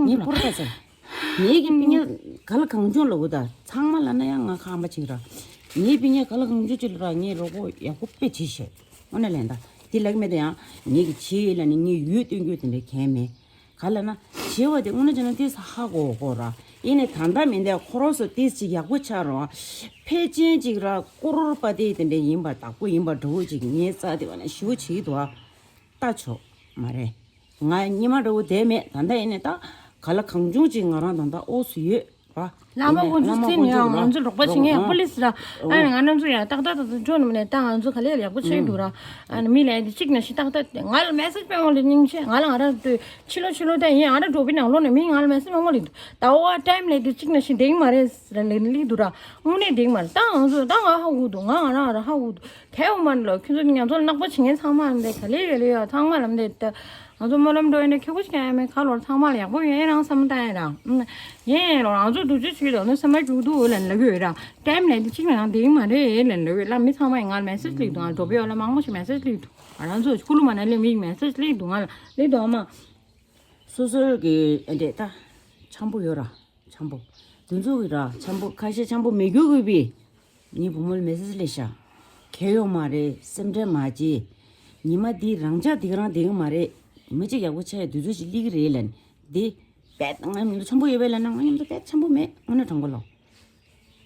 ངས་པུ་ར་ལྟ་ཚར། ངེད་ཀྱི་སྤུན་ཀྱག་ག་ལ་གང་བྱུང་ལབ་གོ་ད། ཚང་མ་ལབ་ན་ཡང་ང་ཁ་ཨ་མ་ཆིང་ར། ངའི་སྤུན་ཀྱག་ག་ལ་གང་བྱུང་ཅིག་ལ་ར་ངས་རོགས་པ་ཡག་པོ་དཔེ་བྱེད་ཤེས། དངོས་གནས་ལན་ད། དེ་ལབ་མེད་ད་ཡང་ངེད་ཀྱི་བྱེད་ཡོད་ལབ་ནས་ངས་ཡུལ་སྟོན་རྒྱུ་དེ་འདྲ་གང་མེད། ག་ལབ་ན་བྱེད་པ་དེ་དངོས་གནས་བྱས་ན་ཏིས་ཧ་གོ་གོ་ར། ཡིན་ནས་ད་ལྟ་མིན་ད་ཁོ་རོ་སོ་ཏིས་ཅིག་ཡག་པོ་ཆགས་རོགས། ཕལ་ཆེར་ཅིག་ར་ཀོ་རོར་པ་ཏི་དེ་འདྲ་ཡིན་པ་བདག་པོ་ཡིན་པ་འདྲ་བོ་ཅིག་ངའི་རྩ་དེ་བ་ན་ཞུ་བྱེད་འདུག་ཨ། ལྟ་ཆོག་མ་རེད། ང་ཉི་མ་འདྲ་བོ་བསྡད་མེད། ད་ལྟ་ཡིན་ནས་ད་ག་ལ་གང་བྱུང་ཅིག་ང་རང་ད་ལྟ་འོག་སུ་ཡོད་ར། བླ་མ་དཀོན་མཆོག་མཚན་ཡང་ང་ཚོ་རོགས་པ་བྱེད་མཁན་ཡང་པོ་ལིས་ར། ཨ་ནི་ང་རང་ཚོ་ཡང་ཏག་ཏག་ཏག་ཏག་འགྲོ་ནུབ་ནས་ད་ང་ཚོ་ག་ལེར་ཡག་པོ་བྱེད་འདུག་ར། ཨ་ནི་མི་ལ་ཡང་འདི་གཅིག་ན་ཤི་ཏག་ཏག་ང་ལ་མེ་སེཇ་པའི་འོག་ལ་སྙིང་རྗེ་ང་ལ་ང་རང་ཏུ་ཕྱི་ལོ་ཕྱི་ལོ་ད་ཡིན་ཨ་ར་འགྲོ་བི་ནང་ལོགས་ནས་མི་ང་ལ་མེ་སེཇ་མང་པོ་ལེན་འདུག་ད་འོ་ཨ་ཊའིམ་ལས་འདི་གཅིག་ན་ཤི་འདེང་མ་རེད་ཟེར་ལེ་ལི་འདུག་ར། དངོས་གནས་འདེང་མ་རེད། ད་ང་ཚོ་ད་ང་ཧ་གོ་འདུག་ང་ང་རང་ང་རང་ཧ་གོ་འདུག་དེ་འོ་མ་ལོ་ཁྱོད་ཚོ་ང་ཚོ་ལ་ནག་པོ་བྱེད་མཁན་ཚང་མ་ལ་འདི་ག་ལེ་ག་ལེ་ཡ་ཚང་མ་ལ་འདི་ད། ང་ཚོ་སྨོན་ལམ་འགྲོ་ཡིན་ན་ཁྱོད་ཁོ་ཞིག་ཡང་མེད་ཁ་ལོར་ཚང་མ་ལ་ཡག་པོ་ཡོད་ཨེ་རང་བསམ་བཏང་ཡིན་རང་། ཡིན་རང་ང་ཚོ་འདུག་ཅི་ཞིག་དང་ནི་སེམས་པ་འཇུག་འདུག་ལན་ལ་གོས་ར། ཊའིམ་ལན་དེ་གཅིག་ལ་ཡང་དེ་ཡིན་མ་རེད་ལན་ལ་གོས་ལ་མི་ཚང་མ་ཡིན་ང་ལ་མེ་སེཇ་སླེབས་འདུག་ང་འགྲོ་པའི་ཡོད་ལ་མང་པོ་ཞིག་མེ་སེཇ་སླེབས་འདུག་ང་རང་ཚོ་ཁུ་ལུ་མ་ན་ལེ་མིག་མེ་སེཇ་སླེབས་འདུག་ང་ལ་ལེ་འདུག་ཨ་མ། སོ་སོའི་གི་འདྲེ་ད་འཆམ་པོ་ཡོད་ར། འཆམ་པོ། དེ་ཚོ་གི་ར་འཆམ་པོ་ཁ་ཤས་འཆམ་པོ་མི་རྒྱུག་དགོས་པས། ངའི་བུ་མོ་ལ་མེ་སེཇ་སླེབས་ཤག་ཁྱེད་ཡོང་མ་རེད་སེམས་ཁྲལ་མ་བྱེད། ཉི་མ་འདི་རང་ཅག་འདི་ག་རང་བསྡད་གི་མ་རེད། མི་གཅིག་ཡག་པོ་ཆགས་ཡ་དུས་ཚོད་ཅིག་སླེབས་གི་རེད་ལན། འདི་བེད་ང་མཉམ་དུ་འཆམ་པོ་ཡོད་པས་ལབ་ན་ང་མཉམ་དུ་བེད་འཆམ་པོ་མེད་དངོས་གནས་དྲང་པོ་ལོ།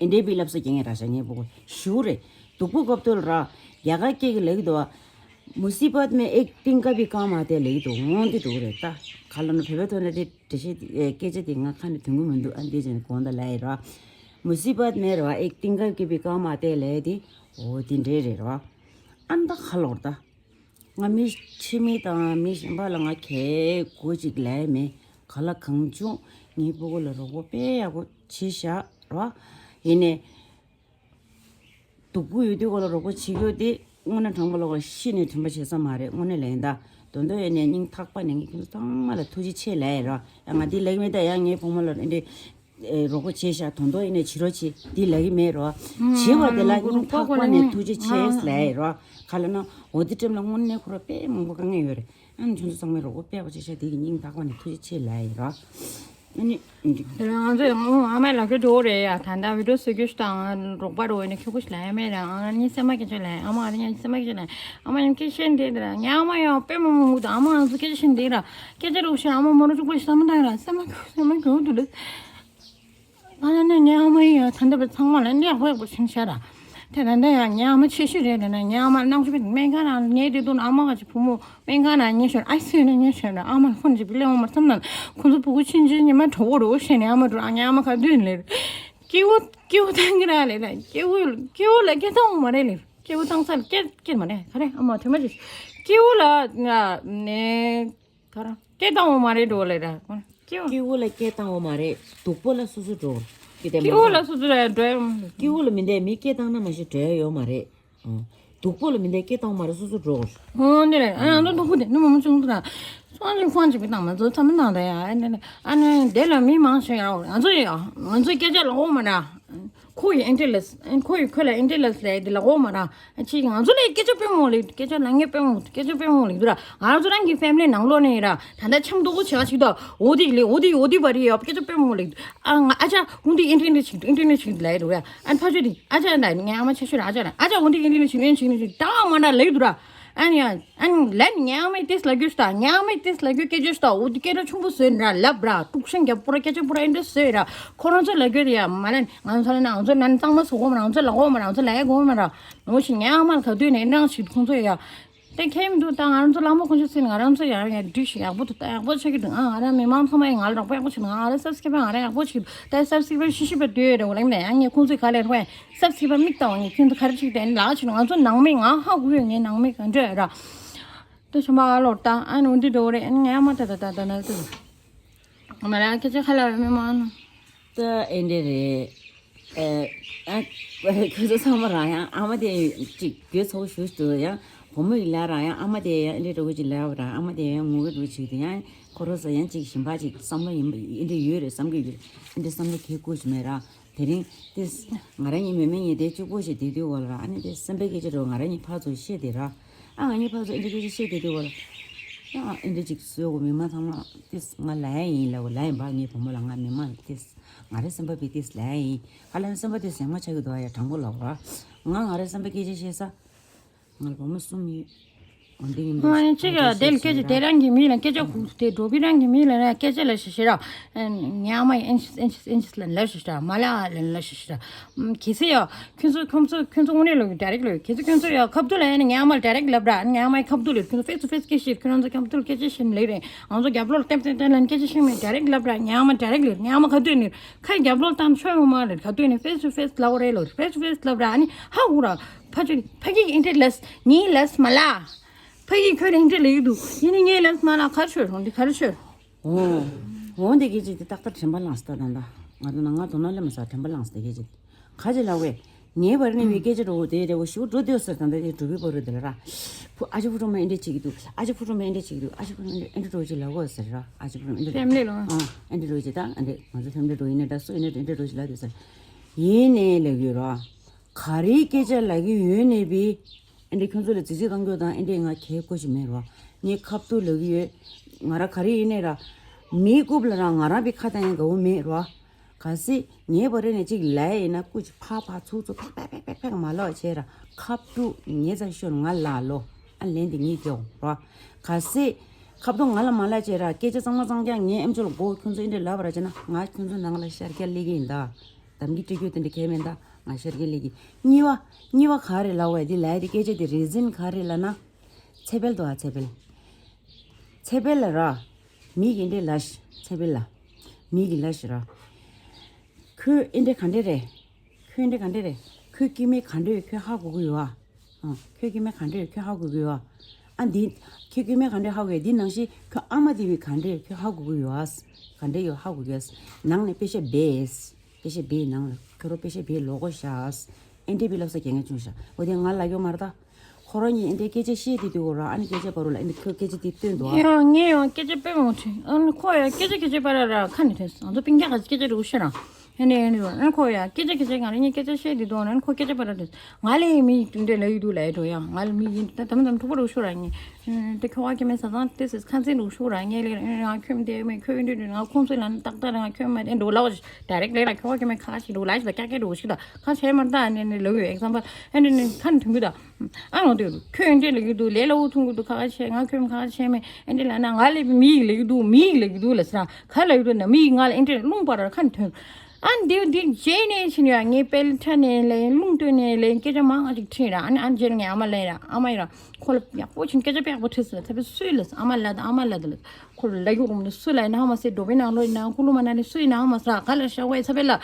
ཨེ་འདྲའི་བི་ལབ་ས་རྒྱག་མཁན་ར་ཤ་ངའི་བུ་གུ་ཞུ་རེད། སྡུག་པོ་སྐབས་ཐོག་ལ་ར་རྒྱ་གར་སྐད་ཀྱི་ལབ་གི་འདུག་བ། मुसीबत में एक तिनका भी काम आते ལབ་གི་འདུག་འོང་དེ་འདུག་རེད་ད། ག་ལ་ན་བོད་པའི་ཐོག་ནས་དེ། འགྲེལ་བཤད་དེ་ཨེ་སྐད་ཆ་དེ་ང་ཁ་ནས་དོན་གི་མི་འདུག་ཨ་འདི་ཅན་གོང་དུ་ལ་ཡི་ར། मुसीबत में ར་एक तिनका के भी काम आते ལ་དེ། འོ་དེ་འདྲས་རེད་ར། ཨ་ནི་ད་ཁ་ལོར་ད། ང་མི་ཕྱི་མི་དང་མི་གཞན་པ་ལ་ང་གལ་གོ་ཅིག་ལ་མེད། ག་ལ་གང་བྱུང་ངའི་སྤུ་གུ་ལ་རོགས་པ་དཔེ་ཡག་པོ་བྱས་བཞག་ར། ཡིན་ནས། སྡུག་པོ་ཡོད་དུས་ཁོ་ལ་རོགས་པ་བྱེད་རྒྱུ་དེ་དངོས་གནས་དྲང་པོ་ལ་ཁོ་ཤི་ནས་དྲན་པ་བྱེད་ས་མ་རེད་དངོས་གནས་ལན་ད། དོན་དུ་ཡོད་ནས་སྙིང་ཐག་པ་ནས་ངས་ཁྱེད་ཚོ་ཚང་མ་ལ་ཐུགས་རྗེ་ཆེ་ལབ་ཡ་རོ། ཡང་ང་འདི་ལབ་ཀྱི་མེད་ད་ཡང་ངའི་བུ་མོ་ལ་འདི་འདྲའི་རོགས་པ་བྱས་ཤག་དོན་དུ་ཡིན་ནས་བྱེད་རོགས་བྱེད་འདི་ལབ་ཀྱི་མེད་རོ། བྱེད་པ་དེ་ལ་སྙིང་ཐག་པ་ནས་ཐུགས་རྗེ་ཆེ་ལབ་ཡ་རོ། ག་ལ་ན་འོ་དེ་ཊེམ་ལ་དངོས་གནས་ཁོ་ར་དཔེ་མང་པོ་དཀའ་ངལ་ཡོད་རེད། ཨ་ནི་ཁྱོད་ཚོ་ཚང་མས་རོགས་པ་དཔེ་བྱས་ཤག་དེ་གི་སྙིང་ཐག་པ་ནས་ཐུགས་རྗེ་ཆེ་ལབ་ཡ་རོ། ཨ་ནི། དེ་རིང་ང་ཚོ་ཡང་ཨ་མའི་ལག་ཁྱེར་འགྲོ་རེད་ཡ། ད་ལྟ་བི་ཌིའོ་བཟོ་རྒྱུ་ཞིག་དང་རོགས་པ་རོགས་ཡིན་ན་ཁྱོད་ཁུ་ཞིག་ལ་ཡ་མེད་ར། ཨ་ནི་སེམས་མ་སྐྱིད་ཆོག་ལ་ཡ་ཨ་མ་ཨ་ནི་སེམས་མ་སྐྱིད་ཆོག་ལ་ཡ་ཨ་མ་ཡང་སྐད་ཆ་འདི་དེ་ར་ངའི་ཨ་མ་ཡང་དཔེ་མ་མང་པོ་འདུག་ཨ་མ་ང་ཚོ་སྐད་ཆ་བཤད་འདི་ར་སྐད་ཆ་རོགས་ཤིག་ཨ་མ་མོ་རོ་གཅིག་པོ་ཞིག་བསམ་བློ་བཏང་ར་སེམས་མ་སྐྱིད་སེམས་མ་སྐྱིད་འདུག་ལ། ང་ཡང་ནས་ངའི་ཨ་མ་ཡིན་ཡང་ད་ལྟ་བར་ཚང་མ་ལ་འདི་ཡག་པོ་ཡག་པོ་བྱིན་བྱས་ར། དེ་ད་ལྟ་ཡང་ངའི་ཨ་མ་ཆེ་ཤོས་རེད་དེ་ན་ངའི་ཨ་མ་ནང་ཆུ་བེད་སྨན་ཁང་ནང་ངའི་དེ་དུས་ཨ་མ་ག་ཅིག་བུ་མོ། སྨན་ཁང་ནང་ཉལ་ཤོར་ཨ་སི་ཡུ་ནང་ཉལ་ཤོར་ཨ་མ་ཁོང་ཅིག་པི་ལེ་འོང་མར་མཚམས་ནང་ཁོང་ཚོ་སྤུ་གུ་ཆུང་ཆུང་ཉི་མ་གྲོགས་པོ་རེ་བོ་བཤད་ནས་ཨ་མ་འགྲོ་ཨ་ངའི་ཨ་མ་ཁ་བསྡུས་ནས་ལེར། སྐྱེ་བོ་སྐྱེ་བོ་ཐང་གི་ར་ལེ་ལ་སྐྱེ་བོ་སྐྱེ་བོ་ལ་སྐད་བཏང་འོང་མ་རེད་ལེ་སྐྱེ་བོ་བཏང་ས་ལ་སྐད་སྐད་མ་རེད་ག་རེ་ཨ་མ་དེ་མ་ཅིག་སྐྱེ་བོ་ལ་ནས་ག་ར་སྐད་བཏང་འོང་མ་རེད་འགྲོ་ལེ་ར་སྐྱེ་བོ་སྐྱེ་བོ་ལ་སྐད་བཏང་འོང་མ་རེད་སྡུག་པོ་ལ་སོ་སོ་འགྲོ་སྐྱེ་བོ་ལ་སོ་སོ་ལ་འགྲོ་སྐྱེ་བོ་ལ་མི་འདས་མི་སྐད་བཏང་ན་མ་གཞི་འགྲོ་ཡ་ཡོད་མ་རེད། སྡུག་པོ་ལ་མི་འདའི་སྐད་བཏང་མ་རེད་སོ་སོ་འགྲོ། ཧོ་འདི་རེད་ཨ་ཡང་ལོ་སྡུག་པོ་དེ་ནི་མ་མོ་ཆུང་དུ་ན། སོང་ཅིག་ཧོན་ཅིག་པི་བཏང་མ་ཚོ་ཚ་མི་ནང་ད་ཡ་ཨ་ནི་ཨ་ནི་དེ་ལ་མི་མང་ཞིག་ཡང་ང་ཚོ་ཡ་ང་ཚོའི་སྐད་ཆ་ལ་འོ་མ་ན། ཁོ་ཡི་ཨེན་ཏི་ལས་ཨེན་ཁོ་ཡི་ཁོ་ལ་ཨེན་ཏི་ལས་ལས་དེ་ལ་འོ་མ་ར། ཅིག་ང་ཚོ་ལས་སྐད་ཆ་དཔེ་མང་ལས་སྐད་ཆ་ལ་ངས་དཔེ་མང་སྐད་ཆ་དཔེ་མང་ལས་འདུག་ར། ང་ཚོ་རང་གི་ཕེ་མི་ལི་ནང་ལོགས་ནས་ར་ད་ལྟ་འཆམ་མདོག་པོ་བྱེད་ཅིག་ད་འོ་དེ་ལས་འོ་དེ་འོ་དེ་བ་རི་ཡ་སྐད་ཆ་དཔེ་མང་ལས་འདུག་ཨ་ང་ཨ་ཅག་འོ་དེ་ཨེན་ཏི་ནེ་ཅིག་ཨེན་ཏི་ནེ་ཅིག་ལས་རུ་ཡ་ཨན་ཕ་ཆོས་དེ་ཨ་ཅག་ན་ངའི་ཨ་མ་ཆེ་ཤོས་ར་ཨ་ཅག་ན་ཨ་ཅག་འོ་དེ་ཨེན་ཏི་ནེ་ཅིག་ཨེན་ཅིག་ནེ་ཅིག་ད་མ་ན་ལས་འདུག་ར། ཨན་ཡ། ཨན་ལན་ངའི་ཨ་མས་ཏེས་ལ་རྒྱུ་ཤ་ངའི་ཨ་མས་ཏེས་ལ་རྒྱུ་སྐད་ཆ་ཤ་འོ་དེ་སྐད་ཆ་ཆུང་པོ་བཟོས་ནི་ར་ལབ་ར་དཀྲུག་ཤིང་རྒྱབ་པོ་ར་སྐད་ཆ་པོ་ར་ཨེ་འདྲ་བཟོས་ར། ཁོ་རང་ཚོ་ལ་རྒྱུ་དེ་ཡ་མ་ལན་ང་ཚོ་ལ་ན་ང་ཚོ་ནན་གཙང་མ་བཟོ་གོ་མ་ར་ང་ཚོ་ལ་གོ་མ་ར་ང་ཚོ་ལ་ཡ་གོ་མ་ར། ནོ་ཞིག་ངའི་ཨ་མ་ལ་ག་དུས་ནས་ཨེ་འདྲ་ཞིག་ཁོང་ཚོ་ཡ། དེ་ཁྱེད་མི་འདུག་ད་ང་རང་ཚོ་ལ་མོ་ཁོང་ཚོ་སྲིད་ང་རང་ཚོ་ཡ་ཡ་འདྲི་ཞིག་ཡག་པོ་འདུག་ད་ཡག་པོ་ཆགས་ཀྱི་འདུག་ཨ་ང་རང་མི་མང་ཚང་མ་ཡ་ང་ལ་རོགས་པ་ཡག་པོ་བྱེད་འདུག་ང་རང་སབ་སི་ཀེ་པ་ང་རང་ཡག་པོ་བྱེད་འདུག་ད་སབ་སི་ཀེ་པ་ཤི་ཤི་པ་འདུག་རེད་འོ་ལེང་ནས་ཡ་ངས་ཁོང་ཚོའི་ག་ལས་རོགས་ཡ། སབ་སི་ཀེ་པ་མིག་ལྟ་བ་ངས་ཁྱོད་ཚོ་ག་རེ་བྱེད་དེ་ལག་ཕྱིན་ང་ཚོ་ནང་མི་ང་ཧ་གོ་ཡོད་ངའི་ནང་མི་ག་འདྲ་ར། ཏུ་ཆུ་མ་ལོར་ཏང་ཨ་ནུ་འདི་འགྲོ་རེད་ཨ་ནི་ངའི་ཨ་མ་ཏ་ཏ་ཏ་ཏ་ན་ཏུ་མ་ར་སྐད་ཆ་ཁ་ལ་ར་མི་མང་ནུ། ཏ་ཨེ་འདྲ་རེད། ཨ་ཁྱོད་ཚོ་ཚང་མ་ར་ཡང་ཨ་མ་དེ་ཅིག་གྱོད་ཚོགས་ཞུ་ཏུ་ཡང་བུ་མོ་ཡི་ལ་ར་ཡང་ཨ་མ་དེ་ཡང་ཨེ་འདྲ་འགྲོ་གི་ཅིག་ལ་ར་ཨ་མ་དེ་ཡང་ངུ་གི་འགྲོ་ཅིག་ཏུ་ཡང་ཁོ་རོ་ས་ཡང་ཅིག་ཞིམ་པ་ཅིག་བསམ་བློ་ཡིན་ཨེ་འདྲ་ཡོད་རེད་བསམ་གི་ཡོད་རེད་ཨེ་འདྲ་བསམ་བློ་གས་བསྐུར་ཞིག་མེད་ར། དེ་རིང་ཏེ་ང་རང་གཉིས་མེ་མེ་གཉིས་དེ་གཅིག་པོ་ཞིག་བསྡད་དུས་འོ་ལ་ཨ་ནི་དེ་སེམས་པའི་སྐད་ཆ་རོ་ང་རང་གཉིས་ཕར་ཚུར་བཤད་དེ་ར། ཨ་ང་གཉིས་ཕར་ཚུར་ཨེ་འདྲ་སྐད་ཆ་བཤད་བསྡད་དུས་འོ་ལ་ཨ་ཨེ་འདྲ་ཅིག་བཟོས་གོ་མི་མང་ཚང་མ་ཏེ་ང་ལ་ཡ་ཡིན་ལ་འོ་ལ་ཡིན་པ་ངའི་བུ་མོ་ལ་ང་མི་མང་ཏེ་ང་རའི་སེམས་པ་བི་ཏེ་ལ་ཡ་ཡིན་ག་ལ་ཡང་སེམས་པ་དེ་ཟེར་མ་ཆགས་ཀྱི་འདུག་ཨ་ཡ་དྲང་པོ་ལབ་ར་ང་ང་རའི་སེམས་པའི་སྐད་ཆ་བཤད་ས། ང་ལ་བུ་མོ་གསུམ་ཡོད། འོ་འདི་ཡིན་ཨ་ནི་གཅིག་ཡ་དེ་ལ་སྐད་ཆ་དེ་རང་གི་མི་ལ་སྐད་ཆ་གུ་དེ་འགྲོ་བི་རང་གི་མི་ལ་ན་སྐད་ཆ་ལ་ཞི་ཞི་ར། ཉ་མ་ཨེན་ཤིས་ཨེན་ཤིས་ཨེན་ཤིས་ལ་ལ་ཞི་ཞི་ར་མ་ལ་ཨ་ལ་ལ་ཞི་ཞི་ར། གལ་སྲིད་ཡ་ཁྱོད་ཚོ་ཁྱོད་ཚོ་ཁྱོད་ཚོ་དངོས་གནས་ལོ་ཌའི་རེག་ལོ་གལ་སྲིད་ཁྱོད་ཚོ་ཡ་ཁབ་ཏུ་ལ་ཡ་ནི་ཉ་མ་ལ་ཌའི་རེག་ལབ་ར་ཉ་མ་ཁབ་ཏུ་ལ་ཁྱོད་ཚོ་ཕེས་ཊུ་ཕེས་སྐད་ཤེས་ཁྱོད་རང་ཚོ་ཁབ་ཏུ་ལ་སྐད་ཆ་ཤེས་ལེ་རེད་ང་ཚོ་རྒྱབ་ལོག་ལ་ཏེམ་ཏེམ་ཏེམ་ལ་སྐད་ཆ་ཤེས་མེད་ཌའི་རེག་ལབ་ར་ཉ་མ་ཌའི་རེག་ལེ་ཉ་མ་ག་དུས་ནི་ཁ་རྒྱབ་ལོག་ཏམ་ཆོས་ཡོང་མ་རེད་ག་དུས་ནི་ཕེས་ཊུ་ཕེས་ལབ་རེད་ལོ་ཕེས་ཊུ་ཕེས་ལབ་ར་ཨ་ནི་ཧ་གོ་ར། ཕ་ཆོས་ཕ་གི་ཨིན་ཏེ་ལེས་ངའི་ལེས་མ་ལ། ཕ་གི་ཁྱོད་ཨིན་ཏེ་ལེ་ཡི་འདུག་ཡིན་ནི་ངའི་ལེས་མ་ལ་ག་ཆོས་རོང་འདི་ག་རེ་ཆོས། འོ། འོ་འདི་སྐད་ཅིག་འདི་ཏག་ཏག་དྲན་པ་ལངས་སྟ་ད་ད། ང་ད་ན་ང་དོ་ན་ལེ་མ་ས་དྲན་པ་ལངས་སྟ་སྐད་ཅིག་ཁ་ཅིག་ལ་བས། ངའི་བར་ནས་བའི་སྐད་ཆ་འགྲོ་དེ་རེ་བོ་ཞུ་འགྲོ་དེ་ཟེར་ད་ད་དེ་གྲུབ་པའི་བར་རུ་དེ་ལ་ར། ཕུ་ཨ་ཅེ་ཕུ་ཀྲོ་མ་ཨིན་ཏེ་ཅིག་འདུག་ཨ་ཅེ་ཕུ་ཀྲོ་མ་ཨིན་ཏེ་ཅིག་འདུག་ཨ་ཅེ་ཕུ་ཀྲོ་མ་ཨིན་ཏེ་འགྲོ་ཅིག་ལ་བོ་ཟེར་ར་ཨ་ཅེ་ཕུ་ཀྲོ་མ་ཨིན་ཏེ། ཕེ་མི་ལི་ལོ། ཨ་ཨིན་ཏེ་འགྲོ་ཅིག་ད་ཨིན་ཏེ་ང་ཚོ་ཕེ་མི་ལི་འགྲོ་ཡིན་ནས་ད་སུ་ཨིན་ཏེ་འགྲོ་ཅིག་ལ་དེ་ཟེར། ཡིན་ནས་ལ་ཡོད་ར། ག་རེའི་སྐད་ཆ་ལབ་ཀྱི་ཡོད་ནས་བི། ཨེ་འདྲ་ཁྱོད་ཚོ་ལ་རྫིག་རྫིག་བཏང་རྒྱུ་དང་ཨེ་འདྲ་ང་གལ་དགོས་ཞིག་མེད་རོ། ངས་ཁབ་ཏུ་ལབ་ཀྱི་ཡོད། ང་ར་ག་རེ་ཡིན་ནས་ར། མིའི་རྐུབ་ལ་ར་ང་རང་བི་ཁ་བཏང་ཡང་དགའ་བོ་མེད་རོ། གལ་སྲིད་ངའི་བར་ནས་གཅིག་ལབ་ཡིན་ན་སྐུ་ཅིག་ཕག་ཕག་ཚུགས་ཚུགས་ཕག་ཕག་ཕག་ཕག་ཕག་མ་ལོག་བྱས་ར་ཁབ་ཏུ་ངའི་རྩ་ཤོར་ང་ལ་ལོ། ཨ་ལན་དེ་ངས་རྒྱོག་རོ། གལ་སྲིད་ཁབ་ཏུ་ང་ལ་མ་ལབ་བྱས་ར་སྐད་ཆ་གཙང་མ་གཙང་རྐྱང་ངའི་ཨེམ་ཆོག་ལ་གོ་ཁྱོད་ཚོ་ཨེ་འདྲ་ལབ་པ་ར་བྱས་ན་ང་ཁྱོད་ཚོ་ནང་ལ་ཤར་རྒྱག་སླེབས་ཀྱི་ཡིན་ད། གཏམ་གྱི་སྤྲེལ་རྒྱུ་དེ་འདྲ་གས་མེད་ད་ང་ཤར་གྱི་ལས་ཀྱི། གཉིས་པ། གཉིས་པ་ག་རེ་ལབ་བས་འདི་ལབ་ཡ་དེ་སྐད་ཆ་དེ་རེ་ཟིན་ག་རེ་ལབ་ན། ཚེ་འཕེལ་དོ་ཨ་ཚེ་འཕེལ། ཚེ་འཕེལ་ལ་ར། མི་གི་འདྲེ་ལ་ཤི་ཚེ་འཕེལ་ལ། མི་གི་ལ་ཤི་ར། ཁོས་ཨེ་འདྲེ་ག་འདྲེ་རེད། ཁོས་ཨེ་འདྲེ་ག་འདྲེ་རེད། ཁོས་སྐྱེ་དམན་ག་འདྲེ་ཁོས་ཧ་གོ་གི་ཡོད་ཨ། ཨ། ཁྱོད་ཀྱི་མི་ག་འདྲས་ཁྱོད་ཧ་གོ་གི་ཡོད། ཨ་འདི། ཁྱོད་ཀྱི་མི་ག་འདྲས་ཧ་གོ་ཡོད་འདི་ནང་བཞིན་ཁྱོད་ཨ་མ་དེ་བས་ག་འདྲས་ཁྱོད་ཧ་གོ་གི་ཡོད། ག་འདྲས་ཡོད་ཧ་གོ་གི་ཡོད། ནང་ནས་པེ་ཤ་བེས། པེ་ཤ་བེའི་ནང་ལ་ཁྱོད་རོ་པེ་ཤ་བེའི་ལོ་གོ་ཤ། ཨེ་འདྲས་བི་ལབ་ས་རྒྱ་ངན་བྱུང་ཤ་འོ་དེ་ང་ལ་ཡོད་མ་རེད་ད། ཁོ་རང་གཉིས་ཨེ་འདྲས་སྐད་ཆ་བཤད་དེ་དུས་འོ་ར་ཨ་ནི་སྐད་ཆ་བར་རུ་ལ་ཨེ་འདྲས་ཁྱོད་སྐད་ཆ་དེ་སྟོན་འདུག་ཨ། ཡང་ངས་ཡང་སྐད་ཆ་དཔེ་མང་དྲིས་ཨ་ནི་ཁོ་ཡང་སྐད་ཆ་སྐད་ཆ་བར་ར་ཁ་ནས་ཐོན་སོང་ང་ཚོ་སྤུན་ཀྱག་ག་སྐད་ཆ་རུ་ཤ་རང་། ཨ་ནི་ཨ་ནི་ཨ་ཁོ་ཡ་སྐད་ཆ་སྐད་ཆ་ང་རང་གཉིས་སྐད་ཆ་བཤད་དེ་དུས་ཨ་ནི་ཁོ་སྐད་ཆ་པ་ར་དེ་ང་ལས་མི་དེ་འདྲ་ལབ་ཡི་འདུག་ལབ་ཡི་འགྲོ་ཡ་ང་ལ་མི་ཡིན་ད་དམ་དམ་ཐུག་པ་རུ་ཤོར་ར་ངས་དེ་ཁྱོ་ག་ཁྱེད་མེད་ས་ཚང་དེ་སི་ཁ་འཛིན་རུ་ཤོར་ར་ངས་ལས་ང་ཁྱོད་དེ་མེད་ཁྱོད་འདྲ་འདྲ་ང་ཁོང་ཚོ་ལ་ནི་ཏག་ཏག་ང་ཁྱོད་མེད་དེ་འགྲོ་ལབ་ཌའི་རེག་ལས་ལ་ཁྱོ་ག་ཁྱེད་མེད་ཁ་ཞིག་འགྲོ་ལབ་ཞིག་ད་ཀྱག་ཀྱག་འགྲོ་ཞིག་ད་ཁ་བྱས་མ་ད་ཨ་ནི་ནི་ལབ་ཡོད་ཨེག་ཛམ་པལ་ཨ་ནི་ནི་ཁ་ནི་ཐུང་གི་ད། ཨ་ནོ་དེ་ཁྱོད་འདྲ་ལབ་ཀྱི་འདུག་ལས་སླ་བོ་མཐོང་གི་འདུག་ཁ་ཁ་བྱས་ང་ཁྱོད་ཁ་ཁ་བྱས་མེད་ཨེ་འདྲ་ལབ་ན་ང་ལས་མི་ཡིག་ལབ་ཀྱི་འདུག་མི་ཡིག་ལབ་ཀྱི་འདུག་ལབ་ཟེར་ག་ལབ་ཀྱི་འདུག་ན་མི་ཡིག་ང་ལ་ཨེ་འདྲ་རླུང་པ་ར་ཁ་ནས་ཐོན། ཨ་འདི་འདི་རྗེས་ནས་ཕྱིན་ཡ་ངས་དཔེ་ལ་ཁྲ་ནས་ལས་རླུང་བཏོན་ནས་ལས་སྐད་ཆ་མང་ང་ཅིག་ཁྲིད་ར་ཨ་ནི་ཨ་རྗེས་ངའི་ཨ་མ་ལས་ར་ཨ་མ་ཡིན་ར་ཁོ་ལ་ཡག་པོ་ཕྱིན་སྐད་ཆ་དཔེ་ཡག་པོ་ཁྲིད་ཟེར་ཚ་བའི་སུས་ལབ་ཨ་མ་ལ་ཨ་མ་ལ་ལ་ཁོ་ལ་ཡོག་རུམ་ནས་སུ་ལ་ཡིན་ཨ་མ་སེ་འགྲོ་བའི་ནང་ལོགས་ཡིན་ཁུ་ལུ་མ་ན་ནས་སུ་ཡིན་ཨ་མ་ས་ག་ལ་ཤ་བའི་ཚ་བའི་ལ།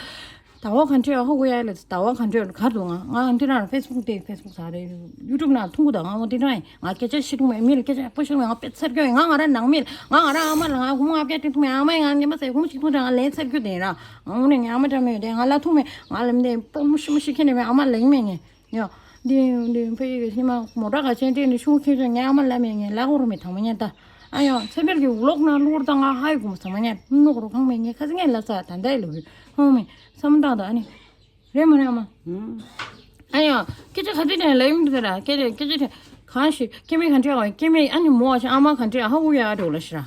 ཟླ་བ་ག་འདྲས་ཧ་གོ་ཡ་ལ་ཟླ་བ་ག་འདྲས་གར་འདུག་ང་ང་འདི་རང་ཕེ་སི་བུག་དེ་ཕེ་སི་བུག་ཟ་རེད་ཡུ་ཊུབ་ནང་མཐོང་གི་འདུག་ང་འོ་འདི་རང་ཡིན་ང་སྐད་ཆ་བཤད་ཐུབ་མེད་མི་ལ་སྐད་ཆ་ཡག་པོ་བཤད་མེད་ང་དཔེ་ཚར་སྐྱོ་ཡིན་ང་ང་རང་ཨ་མ་ལ་ང་ཁོ་མོ་ང་སྐད་ཐེངས་ཐུབ་མེད་ཨ་མ་ཡིན་ང་ཉི་མ་ཟེར་ཁོ་མོ་ཞིག་ཐུག་ཀྲང་ང་ལན་ཚར་རྒྱུ་དེ་ར་ང་འོ་ནས་ངའི་ཨ་མ་འདྲ་མེད་དེ་ང་ལ་ཐུག་མེད་ང་ལ་མི་དེ་པོ་མོ་ཤི་མོ་ཤི་ཁྱེད་ནས་མེད་ཨ་མ་ལ་ཡིན་མེད་ངས་ཡ། འདི་འདི་ཕ་ཡི་གི་ཉི་མ་མོ་ཊ་ག་ཆེན་དེ་ནས་ཤུགས་ཁྱེད་ཚོ་ངའི་ཨ་མ་ལ་མེད་ངས་ལ་གོ་རུ་མེད་ཐང་མ་ཉན་ད། ཨ་ཡང་ཚེ་འཕེལ་གྱི་ཝི་ལོག་ནང་བླུགས་ད་ང་ཧ་ཡི་གོ་མ་ཚང་མ་ཉན་ནོ་གོ་རུ་ཁང་མེད་ངས་ཁ་སི་ངས་ལ་ས་ད་འདའི་ལུག་ཡོད་ཧོང་མེད་བསམ་བཏང་ད་ཨ་ནི། རེད་མ་རེད་ཨ་མ། ཨ་ཡ། སྐད་ཆ་ག་དེ་དྲན་ལབ་ཡོང་འདུག་ད་ར། སྐད་ཆ་སྐད་ཆ་དྲན་གང་ཞིག་སྐྱེ་དམན་ག་འདྲ་བ་སྐྱེ་དམན་ཨ་ནི་མོ་བ་ཞིག་ཨ་མ་ག་འདྲ་ཧ་གོ་ཡ་འགྲོ་ལ་ཤི་ར།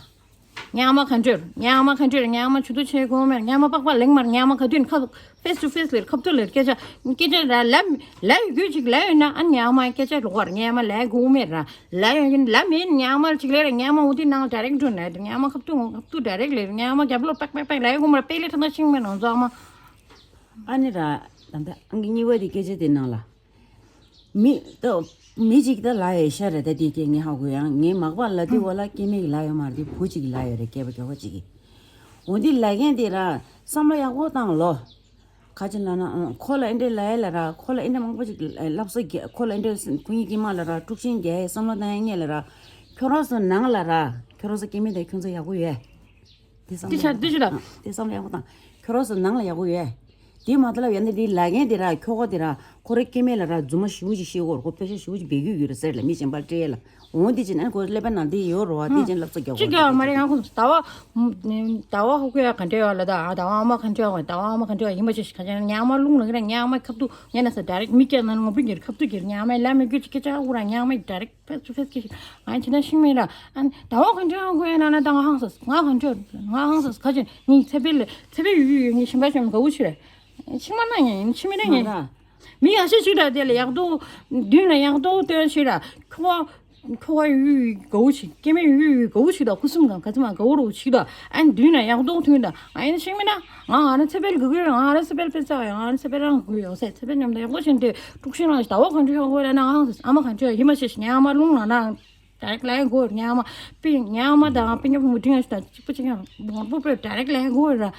ངའི་ཨ་མ་ག་འདྲ་ངའི་ཨ་མ་ག་འདྲ་ངའི་ཨ་མ་ཇུས་གཏོགས་བྱེད་དགོས་མེད། ངའི་ཨ་མ་པགས་པ་ལེགས་མ་རེད། ངའི་ཨ་མ་ག་དུས་ཁ་ཕེས་ཊུ་ཕེས་ལེར་ཁ་ཐུག་ལེར་སྐད་ཆ་སྐད་ཆ་ར་ལབ་ལབ་ཡོད་རྒྱུ་ཅིག་ལབ་ཡོད་ན་ཨ་ནི་ངའི་ཨ་མ་སྐད་ཆ་ལོག་པ་རེད། ངའི་ཨ་མ་ལབ་དགོས་མེད་ར། ལབ་ཡོད་ཀྱི་ལབ་མེད། ངའི་ཨ་མ་ཅིག་ལབ་ར་ངའི་ཨ་མ་འོ་དེ་ནང་ལ་ཌའི་རེག་འགྲོ་ནས་ངའི་ཨ་མ་ཁ་ཐུག་ཁ་ཐུག་ཌའི་རེག་ལེར་ངའི་ཨ་མ་རྒྱབ་ལོག་པག་པག་པག་ལབ་དགོས་མ་རེད། པེ་ལེ་ཁྲ་ཐག་ཤིང་མེད་ནང་ཚོ་ཨ་མ། ཨ་ནི་ར། ད་ལྟ་ཨང་ཀི་གཉིས་པ་དེ་སྐད་ཆ་དེ་ནང་ལ། མི་ད་མི་གཅིག་ད་ལ་ཡོད་ཤ་རེད། ད་དེ་སྐད་ངས་ཧ་གོ་ཡང་ངའི་མག་པ་ལ་དེ་བ་ལ་སྐྱེ་དམན་གྱི་ལ་ཡོད་མ་རེད། དེ་བུ་གཅིག་གི་ལ་ཡོད་རེད། སྐྱེས་པ་སྐྱོ་བ་གཅིག་གི། འོ་འདི་ལ་རྒན་དེ་ར་བསམ་བློ་ཡག་པོ་བཏང་ལོ། ག་ཅི་ལ་ན་ཨང་ཁོ་ལ་ཨེ་འདྲས་ལ་ཡ་ལ་ར་ཁོ་ལ་ཨེ་འདྲས་མང་པོ་ཅིག་ལབ་ས་རྒྱ་ཁོ་ལ་ཨེ་འདྲས་ཁོ་གཉིས་ཀྱི་མ་ལ་ར་དཀྲུག་ཤིང་རྒྱག་ཡ་བསམ་བློ་བཏང་ཡ་ངས་ལ་ར་ཁྱོད་རང་ཚོ་ནང་ལ་ར་ཁྱོད་རང་ཚོ་སྐྱེ་དམན་དེ་ཁྱོད་ཚོ་ཡག་པོ་ཡོད། དེ་བསམ་དེ་བློ་ཆ་ཡག་དེ་ཆུ་ལ། དེ་བསམ་བློ་ཡག་པོ་བཏང་། ཁྱོད་རང་ཚོ་ནང་ལ་ཡག་པོ་ཡོད། དེ་མ་ཐ་ལ་ཡང་ན་དེ་ལ་རྒན་དེ་ར་ཁྱོ་ག་དེ་ར་ཁོ་རེ་སྐྱེ་དམན་ལ་ར་རྫུན་མ་ཞུ་ཅིག་ཤེས་གོ་ར་ཁོ་དཔེ་ཆ་ཞུ་ཅིག་བེད་རྒྱུ་ཡོད་ར་ཟེར་ལ་མི་གཞན་པར་སྤྲད་ལ་འོང་དེ་ཅི་ན་ཁོ་ཀླད་པ་ནང་དེ་ཡོད་ར་བ་དེ་ཅན་ལབ་ས་རྒྱག་གོ་ཅི་རྒྱག་མ་རེད། ང་ཁོ་ཟླ་བ་ཟླ་བ་ཧོ་ཁོ་ཡ་ག་འདྲ་ཡོད་ལ་ད་ཨ་ཟླ་བ་ཨ་མ་ག་འདྲ་ཡོད་ཟླ་བ་ཨ་མ་ག་འདྲ་ཡོད་ཡིན་པ་ཅི་ཞིག་ག་ཅན་ཉ་མ་རླུང་ལ་གི་ར་ཉ་མ་ཁབ་ཏུ་ཉ་ན་ས་ཌའི་རེག་མི་སྐྱེ་ན་ངོ་བི་གིར་ཁབ་ཏུ་གིར་ཉ་མ་ལ་མི་རྒྱུ་ཅི་སྐད་ཆ་ཧུ་ར་ཉ་མ་ཌའི་རེག་ཕེས་ཊུ་ཕེས་ཀྱི་ཞིག་ཨ་ཅི་ན་ཤིང་མེད་ར། ཨ་ནི་ཟླ་བ་ག་འདྲ་ཡང་གོ་ཡ་ན་ན་ད་ང་ཧང་སོ་ང་ག་འདྲ་ང་ཧང་སོ་ག་ཅི་ངའི་ཚེ་འཕེལ་ཚེ་འཕེལ་ཡུ་ཡུ་ངའི་ཞིང་པ་ཞིང་ག་འུ་ཆི་རེད། ཕྱི་མ་ན་ཡིན་ཕྱི་མི་ན་ཡིན། མི་ཡག་ཤོས་ཞིག་ར་དེ་ལ་ཡག་ཏོ་མདུན་ལ་ཡག་ཏོ་སྟོན་ཞིག་ར་ཁོ་ཁོ་ཡུ་ཡུ་ག་འུ་ཆི་སྐྱེ་མེད་ཡུ་ཡུ་ག་འུ་ཆི་ད་ཁུ་སུམ་གང་ག་ཚི་མ་ག་འུ་རུ་ཆི་ད་ཨ་ནི་མདུན་ལ་ཡག་ཏོ་མཐུན་ད་ཨ་ཡིན་ཕྱི་མི་ན། ང་ང་རང་ཚེ་འཕེལ་གི་གུ་ཡོད། ང་རང་ཚེ་འཕེལ་དཔེ་ཚ་ཡང་ང་རང་ཚེ་འཕེལ་རང་གུ་ཡོད་ཟེར་ཚེ་འཕེལ་མཉམ་དུ་ཡག་པོ་བྱས་ཏེ་དཀྲུག་ཤིང་རང་ཞིག་ཟླ་བ་གང་འདྲ་ཡོང་དགོས་ལ་ན་ཨང་ཨ་མ་གང་འདྲ་ཡིན་མ་ཤེས་ཤིང་ཨ་མ་རླུང་ལ་ན་ཌའི་རེག་ལ་ཡང་གོ་ཉ་མ་པི་ཉ་མ་དང་པི་ཉ་མུ་ཏིང་ང་ཞིག་དང་གཅིག་པ་གཅིག་ཡང་མང་པོ་པོས་ཌའི་རེག་ལ་ཡང་གོ་ར་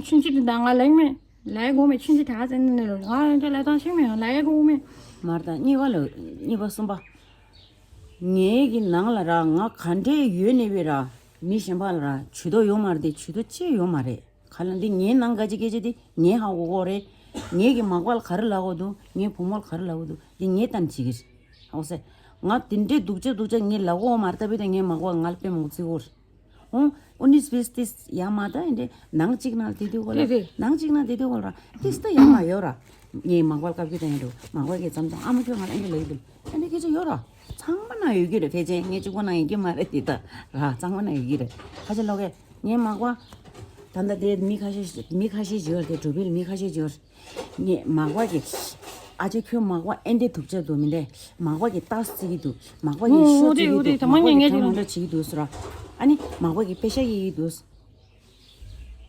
ཆུན་ཆི་དེ་དང་ང་ལེགས་མེད་ལ་ཡང་གོ་མེད་ཆུན་ཆི་ད་ཟེར་ནས་ལ་ང་ཡང་ལ་དང་ཤིང་མེད་ལ་ཡང་གོ་མེད་མར་དང་གཉིས་པ་ལ་གཉིས་པ་གསུམ་པ། ངའི་གི་ནང་ལ་ར་ང་ག་འདྲས་ཡོད་ནས་བས་ར་མི་གཞན་པ་ལ་ར་ཇུས་གཏོགས་ཡོད་མ་རེད། དེ་ཇུས་གཏོགས་ཅི་ཡོད་མ་རེད། ག་ལ་འདི་ངའི་ནང་ག་ཅི་སྐད་ཆ་དེ་ངའི་ཧ་གོ་གོ་རེད། ངའི་གི་མག་པ་ལ་ག་རེ་ལབ་གོ་འདུག་ངའི་བུ་མོ་ལ་ག་རེ་ལབ་གོ་འདུག་འདི་ངའི་ལྟ་ནས་བྱེད་ཀྱི་རེད། ཧ་གོ་སེ། ང་དེ་འདྲས་སྡུག་ཅག་སྡུག་ཅག་ངའི་ལབ་གོ་མ་རེད། ད་བི་ད་ངའི་མག་པ་ང་ལ་དཔེ་མང་པོ་བརྩི་གོ་རེད། ཨོ། ཨོ་ནི་སྤེས་ཏིས་ཡ་མ་ད་འདྲས་ནང་གཅིག་ན་དེ་དུས་གོ་ལ་རེད་རེད། ནང་གཅིག་ན་དེ་དུས་གོ་ལ་ར་ཏིས་ད་ཡ་མ་ཡོད་ར། ངའི་མག་པ་ལ་བཀའ་བཀྱོན་བཏང་ཡོད་འདུག་མག་པ་གིས་མཚམས་མཚམས་ཨ་མ་ཁྱོད་ང་ལ་ཨེ་འདྲས་ལབ་ཀྱི་འདུག་ཨ་ནི་སྐད་ཆ་ཡོད་ར། ཚང་མ་ན་ཡོད་ཀྱི་རེད། ཕལ་ཆེར་ངས་གཅིག་པོ་ན་ཡིན་གྱི་མ་རེད་དེ་ད་ར་ཚང་མ་ན་ཡོད་ཀྱི་རེད། ཁ་ཆེ་ལོག་གས་ངའི་མག་པ། ད་ལྟ་དེ་མི་ཁ་ཤས་མི་ཁ་ཤས་ཡོད་རེད། དེ་འགྲོ་བིལ་མི་ཁ་ཤས་ཡོད་རེད། ངས་མག་པ་གི་ཨ་ཅེ་ཁྱོད་མག་པ་ཨེ་འདྲས་སྡུག་ཅག་འདུག་མི་འདྲས། མག་པ་གི་ཏག་ཙིག་གི་འདུག་མག་པ་གི་ཤོ་ཙིག་གི་འདུག་མག་པ་གི་གྲང་མོ་འདྲ་བྱེད་ཀྱི་འདུག་ཟེར་ར། ཨ་ནི་མག་པ་གི་པེ་ཤ་ཡི་གི་འདུག་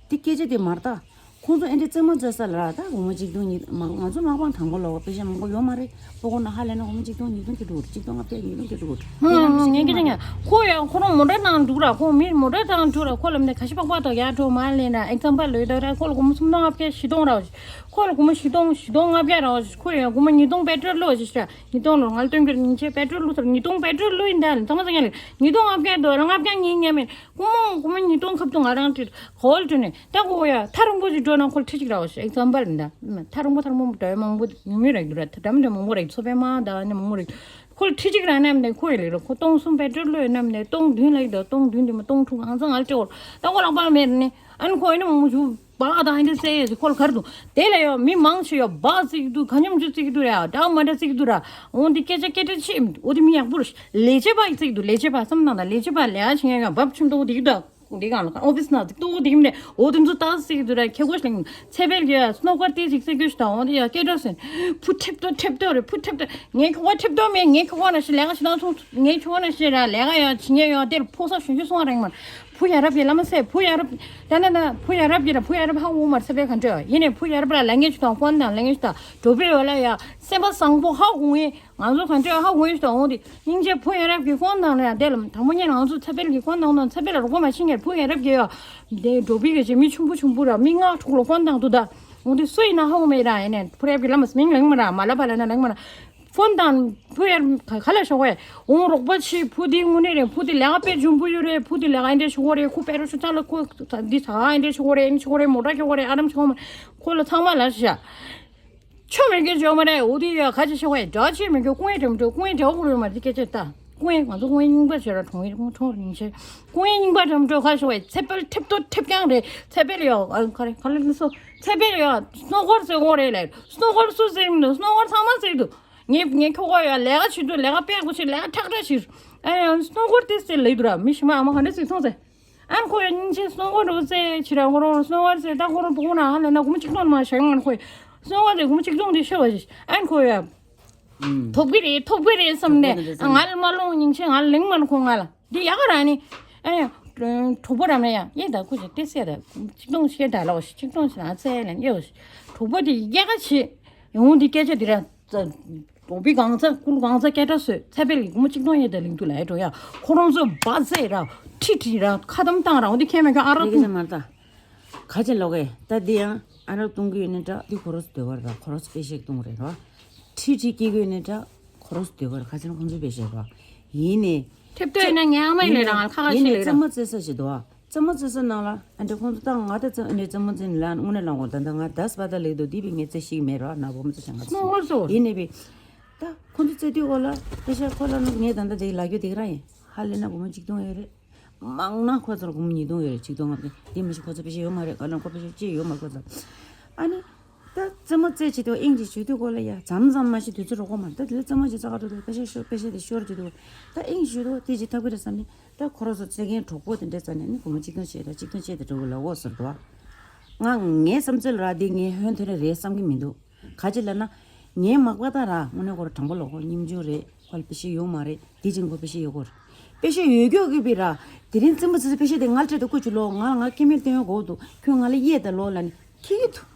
འདི་སྐད་ཆ་དེ་མ་རེད་ད། ཁོང་ཚོ་ཨེ་འདྲས་རྩེད་མོ་རྩེ་ས་ལ་ར་ད་སྒོར་མོ་གཅིག་སྟོང་ཉིས་སྟོང་ང་ཚོ་མག་པ་དང་པོ་ལོག་པེ་ཤ་མང་པོ་ཡོད་མ་རེད། པོ་ཁོ་ན་ཧ་ལས་ན་སྒོར་མོ་གཅིག་སྟོང་ཉིས་སྟོང་གི་འགྲོ་གི་རེད། གཅིག་སྟོང་ལྔ་བརྒྱ་ཉིས་སྟོང་གི་འགྲོ་གི་རེད། ངས་ཀྱི་ངས་ཁོ་ཡང་ཁོ་རང་མོ་ཊ་ནང་འདུག་ར། ཁོ་མི་མོ་ཊ་ནང་འདུག་ར། ཁོ་ལ་མི་ཁ་ཤས་པག་པ་དང་ཡར་འགྲོ་མར་ལེན་ར་ཨེག་ཛམ་པལ་ལོས་ད་ར་ཁོ་ལ་སྒོར་མོ་སུམ་སྟོང་ལྔ་བརྒྱ་བཞི་སྟོང་ར། ཁོ་ལ་སྒོར་མོ་བཞི་སྟོང་བཞི་སྟོང་ལྔ་བརྒྱ་ར། ཁོ་ཡང་སྒོར་མོ་ཉིས་སྟོང་པེ་ཊོལ་ལོས་ཞེས་ཞུ་ར། ཉིས་སྟོང་ལོ་ང་ལ་སྟོན་གྱི་རེད། ཉིན་ཆད་པེ་ཊོལ་ལོས་ཟེར་ཉིས་སྟོང་པེ་ཊོལ་ལོས་ཡིན་ད་ལ་ཚང་མ་ཚང་ཡང་ལ་ཉིས་སྟོང་ལྔ་བརྒྱ་འདུག་ར་ལྔ་བརྒྱ་ངས་ཉན་མེད། སྒོར་མོ་སྒོར་མོ་ཉིས་སྟོང་ཁབ་ཏུ་ང་རང་བྲིས་གོ་ལ་བྲིས་ནས་ད་གོ་ཡ་ཐག་རིང་པོ་ཞིག་འགྲོ་ན་ཁོ་ལ་ཁྲི་གཅིག་ར་བ་ཞིག་ཨེག་ཛམ་པལ་ཡིན་ད། ཐག་རིང་པོ་ཐག་རིང་པོ་འགྲོ་ཡ་མང་པོ་ཉུང་ཉུང་རེད་འདུག་ར། ད་འདྲ་མི་འདྲ་མང་པོ་རེད། ཚོ་པའི་མ་ད་ནི་མང་པོ་རེད། ཁོ་ལ་ཁྲི་གཅིག་ར་ནམ་ནས་ཁོ་ཡི་ལེགས་ར། ཁོ་སྟོང་གསུམ་པེ་ཊོལ་ལོས་ནམ་ནས་སྟོང་བདུན་ལ་ཡི་ད་སྟོང་བདུན་དེ་མ་སྟོང་དྲུག་ཨང་ཚང་ང་ལ་སྤྲད་གོ་ད་ཁོ་ལག་པ་མེད་ནི། ཨ་ནི་ཁོ་ཡིན་ན་མང་པོ་ཞུ་བག་དང་ཨེ་འདྲ་བཙལ་ཡོད་ཅིག་ཁོ་ལ་ག་རེ་འདུག་དེ་ལ་ཡོད་མི་མང་ཆེ་ཡོད་བག་བརྩི་གི་འདུག་ག་སྙོམ་ཆུ་བརྩི་གི་འདུག་ར་ཡ་འདྲ་མ་འདྲ་བརྩི་གི་འདུག་ར། འོ་འདི་སྐད་ཆ་སྐད་ཆ་ཆེ་འོ་འདི་མི་ཡག་པོ་རེད། ལས་བྱེད་པ་ཡི་བརྩི་གི་འདུག་ལས་བྱེད་པ་བསམ་བཏང་དང་ལས་བྱེད་པ་ལས་ཀ་བྱེད་མཁན་ཡོད་བབ་ཆུང་དུ་འདི་གི་འདུག་འདི་གང་ལ་ཨོ་ཕིས་ནང་འདི་ཏོག་འདི་གི་མིན་འོ་འདི་ཚོ་ཏག་བརྩི་གི་འདུག་ར། ཁྱེད་ཀོ་ཞིག་ལ་ཚེ་འཕེལ་གྱི་སྣོ་ཀར་ཏི་ཞིག་བརྩི་གི་ཞིག་དང་འོ་འདི་ཡ་སྐད་གྲགས་ཟིན་བུ་ཁྲེབ་ཏོ་ཁྲེབ་ཏོ་རེད། བུ་ཁྲེབ་ཏོ་ངའི་ཁྱོ་ག་ཁྲེབ་ཏོ་མེད། ངའི་ཁྱོ་ག་ན་ཞིག་ལས་ཀ་བྱེད་སྟངས་ཚོ་ངའི་ཁྱོ་ག་ན་ཞིག་ར་ལས་ཀ་ཡ་བྱེད་མཁན་ཡོད་དེ་ལ་ཕོ་ས་གཞོན་གཞོན་སོང་བ་རེད་མ། བུ་ཡ་རབས་ཀྱི་བླ་མ་ཟེར་བུ་ཡ་རབས་ད་ན་ན་བུ་ཡ་རབས་ཀྱི་ར་བུ་ཡ་རབས་ཧ་འོ་མར་ཚེ་འཕེལ་ག་འདྲ་ཡིན་ནས་བུ་ཡ་རབས་ར་ལས་ངན་ཞིག་དང་ཧོན་དང་ལས་ངན་ཞིག་དང་འགྲོ་བའི་འོ་ལ་ཡ་སེམས་པ་བཟང་པོ་ཧ་འོ་ངེ་ང་ཚོ་ག་འདྲ་ཧ་འོ་ཞིག་དང་འོ་དེ་སྙིང་རྗེ་བུ་ཡ་རབས་ཀྱི་ཧོན་དང་ལ་ཡ་དེ་ལ་དང་པོ་ཉིད་ང་ཚོ་ཚེ་འཕེལ་གྱི་ཧོན་དང་དང་ཚེ་འཕེལ་ལ་རོགས་པ་མ་ཤེས་ངེར་བུ་ཡ་རབས་ཀྱི་ཡ་དེ་འགྲོ་བའི་ག་ཅེ་མི་ཆུང་པོ་ཆུང་པོ་ར་མི་ང་ཕྲུག་ལ་ཧོན་དང་དུ་ད་འོ་དེ་སུ་ཡིན་ན་ཧ་འོ་མེད་ར་ཡིན་ནས་བུ་རབས་ཀྱི་བླ་མ་སྨིན་ལེང་མ་ར་མ་ལ་བ་ལ་ན་ལེང་མ་ར། ཧོན་དང་བུ་ཡར་ག་ལ་ཤོག་གས་འོང་རོགས་པ་ཆེ་བུ་དེ་དངོས་གནས་རེད། བུ་དེ་ལས་ཀ་དཔེ་འཇོན་པོ་ཡོད་རེད། བུ་དེ་ལས་ཀ་འདྲ་ཤོག་གོ་རེད། ཁོ་པེ་ར་ཤུ་ཚ་ལ་ཁོ་འདི་ཚ་ག་འདྲ་ཤོག་གོ་རེད། ཨེ་ཤོག་གོ་རེད། མོ་ཊ་ཤོག་གོ་རེད། ཨ་རམ་ཤོག་མ་ཁོ་ལ་ཚང་མ་ལ་ཤ་ཆོ་མེད་གི་ཇོ་མ་རེད། འོ་དེ་ཡ་ག་ཅི་ཤོག་གས་འདྲ་ཆེ་མེད་གི་ཀུང་ཨེ་འགྲམ་འགྲོ་ཀུང་ཨེ་འདྲ་བོ་རེད་མ་དེ་སྐད་ཆ་ད་ སྐུ་ངལ་ང་ཚོ་སྐུ་ངལ་རྙིང་པ་བྱས་ར་གྲོང་ཡིན་གྲོང་རྙིང་ཆེ། སྐུ་ངལ་རྙིང་པ་འགྲམ་འགྲོ་ཁ་ཤོ་བའི་ཚེ་འཕེལ་ཁྲེབ་ཏོ་ཁྲེབ་རྐྱང་རེད། ཚེ་འཕེལ་ཡོ་ཨ་ག་རེ་ག་ལེ་ལུ་སོ་ཚེ་འཕེལ་ཡོ་སྣོ་སྒོར་ཟེར་འོང་རེད་ལེ། སྣོ་སྒོར་སུ་ཟེར་མི་འདུག་སྣོ་སྒོར་ཚང་མ་ཟེར་འདུག་ངས་ངས་ཁྱོ་ག་ཡོ་ལས་ཀ་བྱེད་དུས་ལས་ཀ་དཔེ་གོ་ཆེ་ལས་ཀ་ཁྲག་ཁྲག་བྱེད། ཨ་ཡ་སྣོ་སྒོར་དེ་ཟེར་ལེ་འདུག་ར་མི་ཤི་མ་ཨ་མ་ག་འདྲ་ཟེར་སོང་ཟེར། ཨན་ཁོ་ཡ་སྙིང་རྗེ་སྣོ་སྒོར་རུ་ཙེ་ཆི་ར་ཁོ་རང་སྣོ་སྒོར་ཟེར་ད་ཁོ་རང་བུ་ཁུ་ན་ཧ་ལས་ན་སྒོར་མོ་གཅིག་སྟོང་མ་ཤར་ང་ཁོ་ཡ་སྣོ་སྒོར་ཟེར་སྒོར་མོ་གཅིག་སྟོང་དེ་ཤི་བ་ཞིག་ཨན་ཁོ་ཡ། ཐོབ་གི་རེད་ཐོབ་གི་རེད་བསམ་ནས་ང་ལ་མ་ལོང་སྙིང་རྗེ་ང་ལ་ལིང་མ་ཁོ་ང་ལ་འདི་ཡག་ག་ར་ནི། ཨེ་གྲོགས་པོ་ར་མེ་ཡ་ཡེ་ད་ཁུ་ཞིག་ཏེ་སེ་ད་ཆིག་སྟོང་ཤེ་ད་ལོ་ཞིག་ཆིག་སྟོང་ཞིག་ན་ཚེ་ལན་ཡོ་ཞིག་གྲོགས་པོ་དེ་ཡེ་ག་ཆི་ཡོང་འདི་སྐད་ཆ་འདི་ར་ཙ་རྡོ་པི་གང་ཚ་ཀུལ་གང་ཚ་སྐད་གྲགས་སོད་ཚ་པེ་ལི་གུ་མོ་ཆིག་སྟོང་ཡེ་ད་ལིང་དུ་ལ་ཡེ་འགྲོ་ཡ་ཁོ་རང་ཚོ་བ་ཚེ་ར་ཁྲི་ཁྲི་ར་ཁ་དམ་བཏང་ར་འོ་འདི་ཁྱེད་མེ་ག་ཨ་ར་ལས་ཀ་ཀུ་ཅ་མར་ད། ཁ་ཆེ་ལོག་གེ་ད་འདི་ཡང་ཨ་རག་གཏོང་གི་ཡོད་ནི་འདྲ་འདི་ཁོ་རོ་སུ་སྡོད་པ་རེད་ཁོ་རོ་སུ་པེ་ཤེག་གཏོང་རེད་རོ། ཁྲི་ཁྲི་སྐྱེ་གི་ཡོད་ནི་འདྲ་ཁོ་རོ་སུ་སྡོད་པ་རེད་ཁ་ཆེ་ན་ཁོང་ཚོའི་པེ་ཤེག་རོ། ཡིན་ནི། ཁྲེབ་ཏོ་ཡིན་ན་ངའི་ཨ་མ་ཡིན་ལས་རང་ཁ་ཁ་ཤི་ལས་རང་། རྩེད་མོ་རྩེ་ས་ཞིག་འདུག་ཨ། རྩེད་མོ་རྩེ་ས་ནང་ལ་ཨ་འདྲ་ཁོང་ཚོ་ད་ང་ད་རྩེད་འདྲ་རྩེད་མོ་རྩེ་ནི་ལ་དངོས་གནས་ལ་འོ་ད་ད་ང་ད་སྤ་ད་ལེགས་འདུག་འདི་བི་ངས་རྩེ་ཤིག་མེད་རོ་ན་བུ་མོ་རྩེ་ཤ་ང་རྩེ་ཡིན་ནི་བི། ད་ཁོང་ཚོ་རྩེ་དུས་གོ་ལ་པེ་ཤེག་ཁོ་ལ་ནུབ་ངས་ད་ད་དེ་ལ་རྒྱུ་དེ་ག་ར་ཡིན་ཧ་ལས་ན་བུ་མོ་གཅིག་སྟོང་ཡོད་རེད། མང་ན་ཁོ་ཚོར་སྒོར་མོ་ཉིས་སྟོང་ཡོད་རེད་ཆིག་སྟོང་ལྔ་བརྒྱ་དེ་མི་ཤི་ཁོ་ཚོ་པེ་ཤེག་ཡོད་མ་རེད་ག་ལ་ཁོ་པེ་ཤེག་ཅི་ཡོད་མ་ཁོ་ཚོ། ཨ་ནི། ད་རྩེད་མོ་རྩེ་བྱེད་དུས་དབྱིངས་ཀྱི་ཞུ་དུས་སྐོར་ལ་ཡ་མཚམས་མཚམས་མ་ཤི་དུས་ཚོད་རོགས་མ་ད་དེ་ལ་རྩེད་མོ་ཞིག་རྩེ་ག་འགྲོ་དུས་པེ་ཤེག་ཤོར་པེ་ཤེག་དེ་ཤོར་བྱེད་དུས་ད་དབྱིངས་ཞུ་དུས་དེ་ཅི་ཐབས་ཀྱི་རེད་བསམ་ནི་ད་ཁོ་རོ་ཚོ་རྩེད་མཁན་གྲོགས་པོ་དེ་འདྲས་རྩ་ནས་ནི་སྒོར་མོ་གཅིག་སྟོང་བྱེད་ད་གཅིག་སྟོང་བྱེད་དེ་འགྲོ་གི་ལ་འོ་ཟེར་དུ་བ། ང་ངའི་བསམ་ཚུལ་ར་དེ་ངའི་ཧོན་ཐོན་རེད་བསམ་གི་མི་འདུག་ག་ཅི་ལབ་ན། ངའི་མག་པ་ད་ར་དངོས་གནས་ཁོ་ར་དྲང་པོ་ལོ་ཁོ་སྙིང་རྗེ་རེད་ཁོ་ལ་པེ་ཤེག་ཡོད་མ་རེད་དེ་ཅིང་ཁོ་པེ་ཤེག་ཡོད་ཁོ་རེད། པེ་ཤེག་ཡོད་རྒྱུ་གི་པི་ར། དེ་རིང་རྩེད་མོ་རྩེ་ས་པེ་ཤེག་དེ་ང་ལ་སྤྲད་དུ་བཀོད་བཅུག་ལོ་ང་ལ་ང་སྐྱེ་དམན་བསྟན་ཡོད་གོ་འདུག་ཁྱོད་ང་ལ་གཡས་ད་ལོ་ལ་ནི་ཁྱི་གི་ཐུ།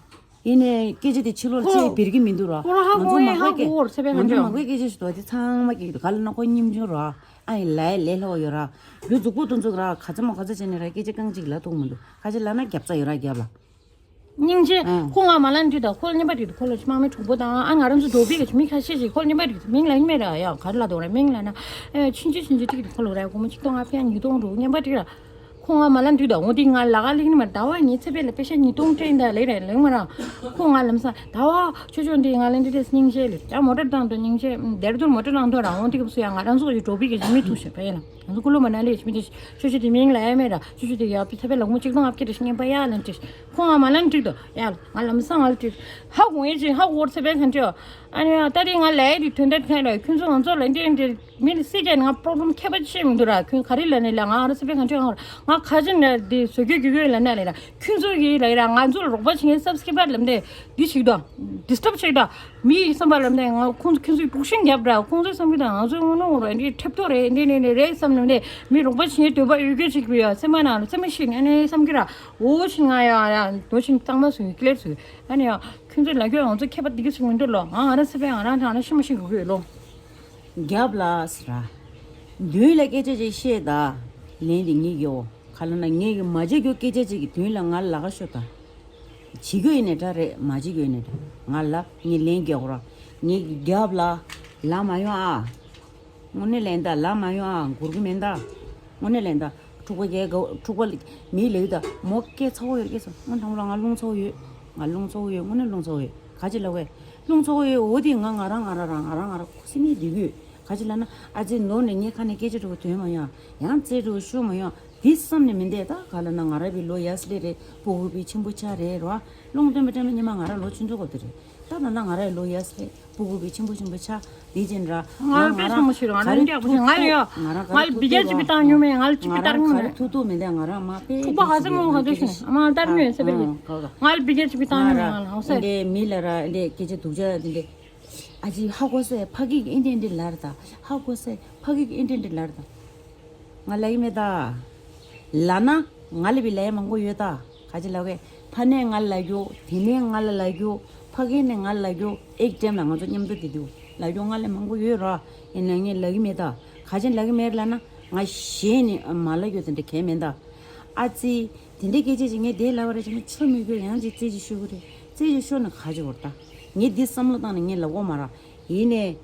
ཡིན་ནས་སྐད་ཆ་དེ་ཕྱི་ལོགས་ལ་ཁོ་ཅེས་འབེར་གི་མི་འདུག་ར། ཁོ་རང་ཧ་ང་གོ་ཚོ་ཡིན་མག་ཧ་པའི་གོ་བོར་ཚེ་བའི་ང་ཚོ་ང་ཚོ་མག་པའི་སྐད་ཆ་ཞུ་དོ་དེ་ཚང་མ་སྐད་ཀྱི་འདུག་ག་ལ་ན་ཁོ་སྙིང་རྗེ་ར། ཨ་ཡི་ལའི་ལས་སླ་བ་ཡོད་ར། ལུས་རྫུག་པོ་དུ་འཛུགས་ར་ག་ཚ་མོ་ག་ཚ་བྱས་ནས་ར་སྐད་ཆ་རྐང་གཅིག་ལ་ཐུག་མི་འདུག་ཁ་ཆེ་ལ་ན་རྒྱབ་རྩ་ཡོད་ར་རྒྱབ་ལ། སྙིང་རྗེ། ཨང་། ཁོ་ང་མ་ལ་འདི་དང་ཁོ་ལ་སྙན་པ་འདི་དང་ཁོ་ལ་ཕྱི་མ་མི་གྲོགས་པོ་དང་ཨ་ང་རང་ཚོ་འགྲོ་བི་གི་མི་ཁ་ཤས་ཤིག་ཁོ་ལ་སྙན་པ་འདི་མིང་ལ་ཡིན་མེད་ར་ཡ་ག་རེ་ལ་འདུག་ར་མིང་ལ་ན་ཨེ་ཕྱིན་ཅི་ཕྱིན་ཅི་ཏིག་ཏིག་ཁོ་ལ་ར་སྒོར་མོ་གཅིག་སྟོང་ལྔ་ཕན་ཉིས་སྟོང་འགྲོ་སྙན་པ་འདི་ར། ཁོ་ང་མ་ལ་འདི་དང་འོ་འདི་ང་ལ་ག་ལིག་ནི་མ་ཟླ་བ་ངའི་ཚེ་པེ་ལ་པེ་ཤ་ཉིས་སྟོང་སྤྲད་འདི་ལེ་ར་ལེ་མ་ར། ཁོ་ང་ལམ་སང་ཟླ་བ་ཆོ་ཆོ་འདི་ང་ལ་འདི་རེས་སྙིང་རྗེ་ལེ་ད་མོ་ཊ་བཏང་དུ་སྙིང་རྗེ་དེར་དུ་མོ་ཊ་བཏང་དུ་ར་འོ་འདི་གབ་སུ་ཡ་ང་རང་ཚོ་གི་འགྲོ་བི་གི་མི་ཐུག་ཤེས་པ་ཡ་ལ། ང་ཚོ་ཀུ་ལུ་མ་ན་ལི་ཞི་མི་དེ་ཤུ་ཤུ་དེ་མིང་ལ་ཡ་མེད་ར་ཤུ་ཤུ་དེ་ཡ་པི་ཚ་པེ་ལག་མོ་གཅིག་སྟོང་ཨབ་ཀྱི་རེ་ཤི་ངན་པ་ཡ་ལན་ཏིས་ཁོ་ང་མ་ལན་ཏིག་དོ་ཡ་ལ་ང་ལམ་སང་ང་ལ་ཏིག་ཧ་གོ་ཡེ་ཅིག་ཧ་གོ་ཚ་པེ་ཁན་ཅོ། ཨ་ནི་ཡ་ད་དེ་ང་ལ་ཡ་དེ་དོན་དག་ཐན་ར་ཁྱོད་ཚོ་ང་ཚོ་ལ་འདི་འདི་མི་ལ་སི་ཅན་ང་པྲོབ་ལེམ་ཁྱད་པར་ཆེ་མི་འདུག་ར་ཁྱོད་ག་རེ་ལ་ནི་ལ་ང་ཨ་ར་ཚ་པེ་ཁན་ཅོ་ང་ཁ་ཅན་ལ་དེ་བཟོ་རྒྱུ་རྒྱུ་རྒྱུ་ལ་ན་ལ་ར་ཁྱོད་ཚོ་གི་ལ་ར་ང་ཚོ་ལ་རོགས་པ་བྱེད་མཁན་སབ་སི་ཀི་རབ་ལམ་དེ་འདི་ཞིག་དང་ཌི་སི་ཊབ་བྱེད་དང་། མི་ཡི་བསམ་པ་ལ་ནས་ང་ཁོང་ཚོ་ཁྱོད་ཚོས་དཀྲུག་ཤིང་རྒྱབ་འདྲ་ཁོང་ཚོའི་བསམ་གྱི་དང་ང་ཚོའི་དངོས་གནས་ངོ་ར་འདི་ཁྲེབ་ཏོ་རེད་འདི་ནས་ནས་རེད་བསམ་ནས་ནས་མི་རོགས་པ་བྱེད་འདོད་པ་ཡོད་རྒྱུ་ཅིག་བུ་ཡ་སེམས་མ་ནང་ལ་སེམས་མ་ཤིག་ཨ་ནས་བསམ་གྱི་ར་འོ་ཤིང་ང་ཡ་ཡ་འདོ་ཤིང་གཙང་མ་སུ་ཡི་ཀི་ལེར་སུ་ཨ་ནས་ཡ་ཁྱོད་ཚོའི་ལ་རྒྱུ་ང་ཚོ་ཁྱད་པར་འདི་ག་ཅིག་མི་འདུག་ལོ་ང་ང་ར་སེ་པའི་ང་རང་ཐང་ན་ཤི་མ་ཤི་དགོས་ལོ། རྒྱབ་ལ་སི་ར། མདུན་ལ་སྐད་ཆ་ཅིག་བཤད་ད། ལན་འདི་ངས་རྒྱོ། ག་ལ་ན་ངས་ཀྱི་མ་བྱེད་རྒྱུ་སྐད་ཆ་ཅིག་གི་མདུན་ལ་ང་ལ་ལ་ཁ་ཤོད་ད། བྱེད་རྒྱུ་ཡིན་ནའི་འདྲ་རེད་མ་བྱེད་རྒྱུ་ཡིན་ནའི་འདྲ། ང་ལ་ངས་ལན་རྒྱག་ར། ངས་ཀྱི་རྒྱབ་ལ། ལ་མ་ཡོང་ཨ། དངོས་གནས་ལན་ད་ལ་མ་ཡོང་ཨ་འགུར་གི་མིན་ད། དངོས་གནས་ལན་ད། འཁྲུག་པ་རྒྱལ་དགའ་འཁྲུག་པ་མིའི་ལེའུ་ད་མོ་སྐད་ཚ་བོ་ཡོད་སྐད་ཚ་དངོས་དྲང་པོ་ལ་ང་རླུང་ཚ་བོ་ཡོད། ང་རླུང་ཚ་བོ་ཡོད་དངོས་གནས་རླུང་ཚ་བོ་ཡོད་ག་ཅི་ལ་བས་རླུང་ཚ་བོ་ཡོད་འོ་དེ་ང་ང་རང་ང་རང་རང་ང་རང་ང་རང་ཁུ་སི་ནི་དེ་གུས་ག་ཅི་ལ་ན་ཨ་ཙི་ནོར་ནས་ངའི་ཁ་ནས་སྐད་ཆ་འགྲོ་གི་དོན་མ་ཡོང་ཡང་རྩེ་འགྲོ་ཤོ་མ་ཡོང་དེ་བསམ་ནས་མི་འདས་ད་ག་ལ་ན་ང་ར་བའི་ལོ་ཡ་སི་ལེ་རེད་སྤུ་གུ་བའི་ཆེན་པོ་ཆ་རེད་རོ་ཨ་རླུང་སྟོན་པ་སྤྲད་མ་ཉི་མ་ང་ར་ལོ་ཆུང་ཆུང་གོ་དེ་རེད་ད་ད་ན་ང་ར་ལོ་ཡ་སི་ལེ། སྤུ་གུ་གི་ཆེན་པོ་ཆེན་པོ་ཆགས་འདི་ཅན་ར། ང་ང་དཔེ་ཆེན་པོ་ཞིག་རང་ང་རང་རྒྱག་པོ་ཞིག་ང་ལ་ཡོད། ང་རང་ང་ལ་བི་གེ་ཅིག་བི་བཏང་མྱོང་མེད་ང་ལ་ཅིག་བི་བཏང་མྱོང་མེད། ཐུག་ཐུག་མི་འདའ་ང་རང་མ་དཔེ་ཐུག་པ་ག་ཚད་མོ་ག་ཚོད་ཞིག་ཨ་མ་བཏང་མྱོང་ཡོད་ས་བི་གེ། ང་ལ་བི་གེ་ཅིག་བི་བཏང་མྱོང་ང་ལ་ཧང་སེ། འདི་མི་ལ་ར་འདི་སྐད་ཆ་སྡུག་ཅག་འདི་འདི། ཨ་ཅི་ཧ་གོ་སེ་ཕ་གི་གི་ཨིན་ཏེ་འདི་ལར་ད་ཧ་གོ་སེ་ཕ་གི་གི་ཨིན་ཏེ་འདི་ལར་ད། ང་ལ་ཡི་མེད་ད། ལ་ན། ང་ལ་བི་ལ་ཡ་མང་པོ་ཡོད་ད། ག་ཅི་ལ་བས་ཕ་ནས་ང་ལ་རྒྱོ། དེ་ནས་ང་ལ་ལ་རྒྱོ། ཕ་གི་ནས་ང་ལ་རྒྱོ། ཨེག་ཏེམ་ལ་ང་ཚོ་མཉམ་དུ་དེ་དུ་ལ་རྒྱོ་ང་ལ་མང་པོ་ཡོད་ར། ཡིན་ན་ངས་ལ་གི་མེད་ད། ག་ཅི་ལ་གི་མེད་ལ་ན་ང་གཞན་ནས་མ་ལ་རྒྱོ་དེ་འདྲ་གས་མེད་ད། ཨ་ཙི། དེ་འདྲའི་སྐད་ཆ་ཅིག་ངས་དེ་ལ་བ་རེ་ཅི་ན་ཆོ་མི་རྒྱོ་ཡང་ཅིག་རྩེ་ཅིག་ཤོ་གི་རེད་རྩེ་ཅིག་ཤོ་ན་ག་ཅི་བོར་ད། ངས་འདི་བསམ་བློ་བཏང་ནས་ངས་ལ་འོ་མ་ར། ཡིན་ནས།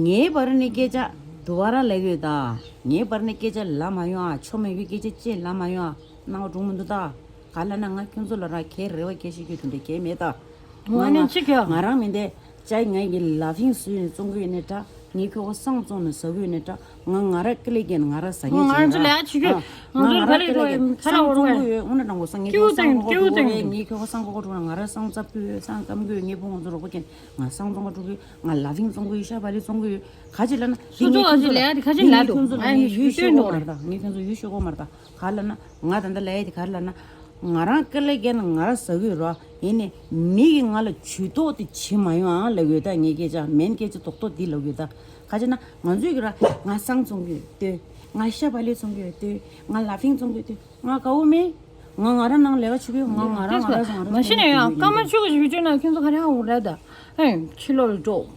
ངའི་བར་ནས་སྐད་ཆ་དུ་བ་ར་ལབ་ཡོད་ད། ངའི་བར་ནས་སྐད་ཆ་ལ་མ་ཡོང་ཨ་ཆོ་མེད་པའི་སྐད་ཆ་ཅེས་ལ་མ་ཡོང་ཨ་སྣང་བ་གྲུང་མི་འདུག་ད། ག་ལ་ན་ང་ཁྱོད་ཚོ་ལ་ར་ཁའི་རེ་བ་སྐད་ཤེས་རྒྱུ་དུ་འདྲ་ཁའི་མེད་ད། ང་ནི་ཅི་ཁྱོད། ང་རང་མི་འདས་ཅའི་ངའི་གི་ལ་ཕིང་སུ་ཡིན་བཙོང་གི་ཡོད་ནས་ད། ངས་ཁྱོ་ག་སང་བཙོང་ནས་ཟ་གི་ཡོད་ནས་འདྲ། ང་ང་ར་ཀི་ལེ་གན་ང་ར་ཟ་ངེས་ང་ང་ཚོ་ལས་ཨ་ཆི་གི་ང་ང་ཚོ་ང་ར་ག་ལེ་ཀི་ལེ་རོ་གན་ཁ་ལ་སང་འོར་བཙོང་བས་གི་ཡོད། འོ་ན་དྲང་པོ་སང་ངས་ཁྱོ་ག་སང་ཁོ་ག་འགྲོ་གི་ཡོད། ངས་ཁྱོ་ག་སང་ཁོ་ག་འགྲོ་ན་ང་ར་སང་བཙབ་གི་ཡོད། སང་སྐམ་གི་ཡོད། ངའི་བུ་ང་ཚོ་རོགས་པ་གན་ང་སང་བཙོང་ག་འགྲོ་གི་ཡོད། ང་ལ་ཕིང་བཙོང་གི་ཡོད། ཤ་བ་ལི་བཙོང་གི་ཡོད། ག་ཅི་ལ་ན་སུ་ཚོ་ཨ་ཅི་ལས་ཨ་དི་ཁ་ཅི་ལ་འདུག་ང་ཡོད་ཤོད་གོ་མ་ར་ད། ངས་ཁྱོད་ཚོ་ཡོད་ཤོད་གོ་མ་ར་ད། ག་ལ་ན་ང་ད་ལྟ་ལ་ཡ་དི་ག་ལ་ན། ང་རང་ཀི་ལེ་གན་ང་ར་ཟ་གི་ཡོད་ར། ཡིན་ནས་མི་གིས་ང་ལ་ཇུས་གཏོགས་དེ་བྱེད་མ་ཡོང་ཨང་ལབ་ཡོད་ད། ངའི་སྐད་ཆ་མེན་སྐད་ཆ་རྡོག་རྡོག་འདི་ལབ་ཡོད་ད། ག་ཅི་ན་ང་ཚོས་གི་ར་ང་སང་བཙོང་གི་ཡོད་ལྟོས། ང་ཤ་བ་ལི་བཙོང་གི་ཡོད་ལྟོས། ང་ལ་ཕིང་བཙོང་གི་ཡོད་ལྟོས། ང་དགའ་བོ་མེད། ང་ང་རང་ནང་ལས་ཀ་བྱེད་གི་ཡོད། ང་ང་རང་ང་རང་ང་རང་མ་གཞི་ནས་ཡང་སྐར་མ་བཅུ་གི་བི་ཌིའོ་ནང་ཁྱོད་ཚོ་ག་རེ་ཧ་གོ་ར་ད། ཨེ་ཕྱི་ལོགས་ལ་འགྲོ།